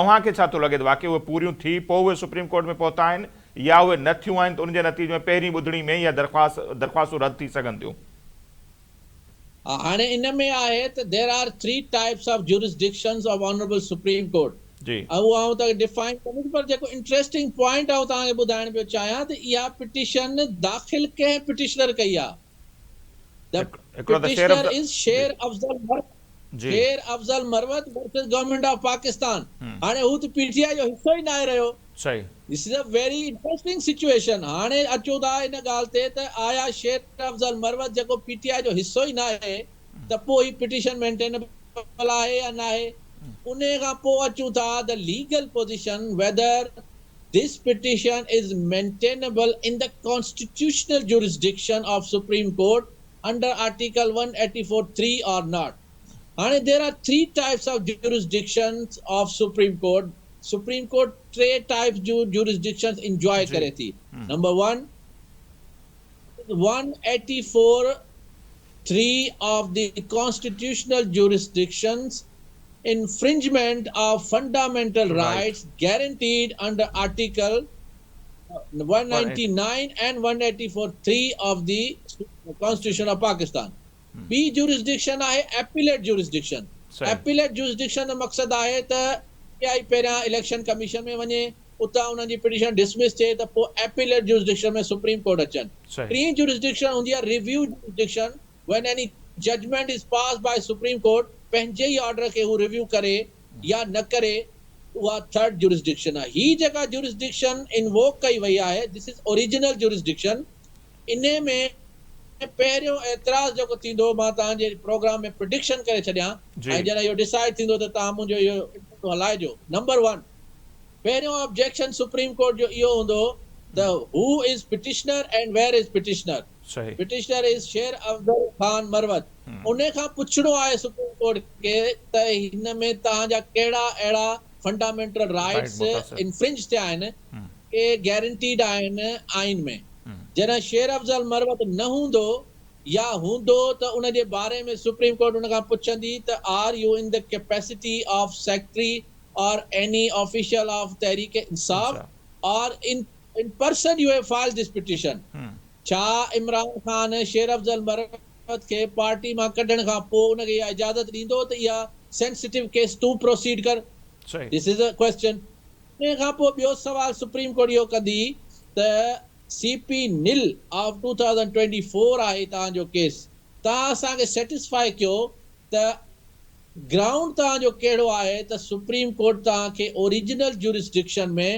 اوهان کي ڇا ٿو لڳي ته واقعي اهي پوريون ٿي پوء اهي سپريم ڪورٽ ۾ پهتا آهن يا اهي نه ٿيون آهن ته ان جي نتيجي ۾ پهرين ٻڌڻي ۾ ئي اها درخواست درخواستون رد ٿي سگهن ٿيون؟ هاڻي ان ۾ آهي ته there are three types of jurisdictions of honourable supreme court اهو آئون توهان کي ڊفائن ڪندس پر جيڪو انٽريسٽنگ پوائنٽ آئون توهان کي ٻڌائڻ پيو چاهيان ته اها پٽيشن داخل ڪنهن پٽيشنر ڪئي آهي the هڪڙو ته شير petitioner is Sher Afzal Mirkh. Sher Afzal Marwat versus government of Pakistan هاڻي هو ته پي ٽي آء جو حصو ئي ناهي رهيو. This is a very interesting situation هاڻي اچون ٿا ان ڳالهه تي ته آيا شير افضل مروت جيڪو پي ٽي آء جو حصو ئي ناهي ته پوء هي پٽيشن مينٽينبل آهي يا ناهي انهي کان پوء اچون ٿا the legal position whether this petition is maintainable in the constitutional jurisdiction of supreme court under article 184 3 or not هاڻي there are 3 types of jurisdictions of supreme court supreme court T types June جورسڊڪشنز enjoy ڪري ٿي number 1 184 3 of the constitutional jurisdictions infringement of fundamental rights guaranteed under article 199 and 184 3 of the constitution of Pakistan ٻي jurisdiction آهي appellate jurisdiction. Appellate jurisdiction جو مقصد آهي ته P آء پهريان election commission ۾ وڃي، اتان انهن جي پٽيشن ڊسمس ٿئي ته پوء ايپيليٽ جورسڊڪشن ۾ سپريم ڪورٽ اچن. ٽين جورسڊڪشن هوندي آهي review jurisdiction, when any judgment is pass by supreme court پنهنجي ئي آرڊر کي هو ريويو ڪري يا نه ڪري اها ٿرڊ جورسڊڪشن آهي. هي جيڪا جورسڊڪشن انووڪ ڪئي وئي آهي this is original jurisdiction انهي ۾ پهريون اعتراض جيڪو ٿيندو مان توهان جي پروگرام ۾ پرڊڪشن ڪري ڇڏيان ۽ جڏهن اهو ڊسائيڊ ٿيندو ته توهان منهنجو اهو انٽرويو هلائجو نمبر ون پهريون آبجيڪشن سپريم ڪورٽ جو اهو هوندو ته who is petitioner and where is petitioner petitioner is Sher Afzal Khan Marwat انهي کان پڇڻو آهي سپريم ڪورٽ کي ته هن ۾ توهان جا ڪهڙا اهڙا فنڊامينٽل رائيٽس انفرنج ٿيا آهن ڪي گيرنٽيڊ آهن آئين ۾. جڏهن شير افضل مروت نه هوندو يا هوندو ته ان جي باري ۾ سپريم ڪورٽ ان کان پڇندي ته are you in the capacity of secretary or any official of Tehreek Insaf or in person you have filed this petition ڇا عمران خان شير افضل مروت کي پارٽي مان ڪڍڻ کان پوء ان کي اها اجازت ڏيندو ته اها سينسيٽو ڪيس تون پروسيڊ ڪر this is a question. ان کان پوء ٻيو سوال سپريم ڪورٽ اهو ڪندي ته سي پي نل آف 2024 آهي توهان جو ڪيس توهان اسان کي سيٽسفائي ڪيو ته گرائونڊ توهان جو ڪهڙو آهي ته سپريم ڪورٽ توهان کي original jurisdiction ۾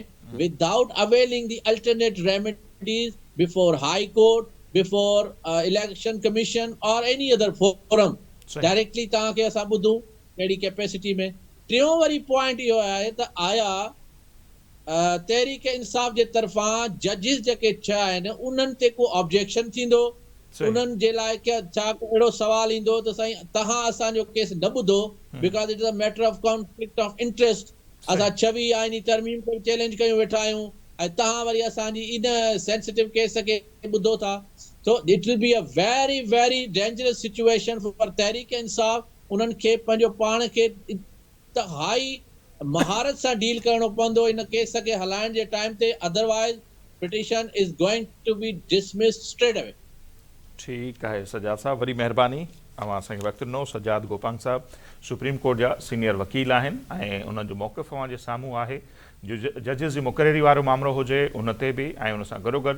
without availing the alternate remedies before high court before election commission or any other forum directly توهان کي اسان ٻڌون ڪهڙي ڪيپيسٽي ۾. ٽيون وري پوائنٽ اهو آهي ته آيا تحريڪ انصاف جي طرفان ججز جيڪي ڇهه آهن انهن تي ڪو آبجيڪشن ٿيندو؟ انهن جي لاء ڇا ڪو اهڙو سوال ايندو ته سائين توهان اسان جو ڪيس نه ٻڌو because it is a matter of conflict of interest اسان ڇويهه آئيني ترميم کي به چئلينج ڪيون ويٺا آهيون ۽ توهان وري اسان جي ان سينسيٽو ڪيس کي ٻڌو ٿا so it will be a very very dangerous situation for Tehreek Insaf انهن کي پنهنجو پاڻ کي انتهائي مهارت سان ڊيل ڪرڻو پوندو ان ڪيس کي هلائڻ جي ٽائيم تي otherwise petition is going to be dismissed straight away. ٺيڪ آهي سجاد صاحب وڏي مهرباني اوهان اسان کي وقت ڏنو سجاد گوپانگ صاحب سپريم ڪورٽ جا سينيئر وڪيل آهن ۽ انهن جو موقف اوهان جي سامهون آهي جو ججز جي مقرري وارو مامرو هجي ان تي به ۽ ان سان گڏوگڏ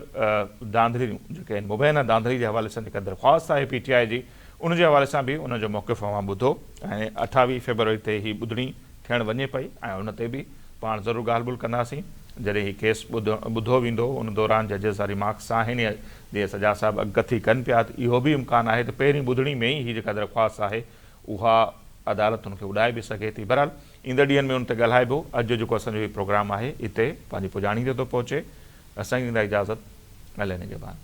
ڌانڌليون جيڪي آهن مبينا ڌانڌلي جي حوالي سان جيڪا درخواست آهي پي ٽي آء جي ان جي حوالي سان به ان جو موقف اوهان ٻڌو ۽ 28 فيبروري تي هي ٻڌڻي ٿيڻ وڃي پئي ۽ ان تي به پاڻ ضرور ڳالهه ٻولهه ڪنداسين جڏهن هي ڪيس ٻڌو ويندو ان دوران ججز جا ريمارڪس آهن يا جيئن سجاد صاحب اڳڪٿي ڪن پيا ته اهو به امڪان آهي ته پهرين ٻڌڻي ۾ ئي هي جيڪا درخواست آهي اها عدالت ان کي اڏائي به سگهي ٿي بهرحال ايندڙ ڏينهن ۾ ان تي ڳالهائبو اڄ جو جيڪو اسان جو هي پروگرام آهي اتي پنهنجي پڄاڻي تي ٿو پهچي اسان کي ڏيندا اجازت الله نگهبان.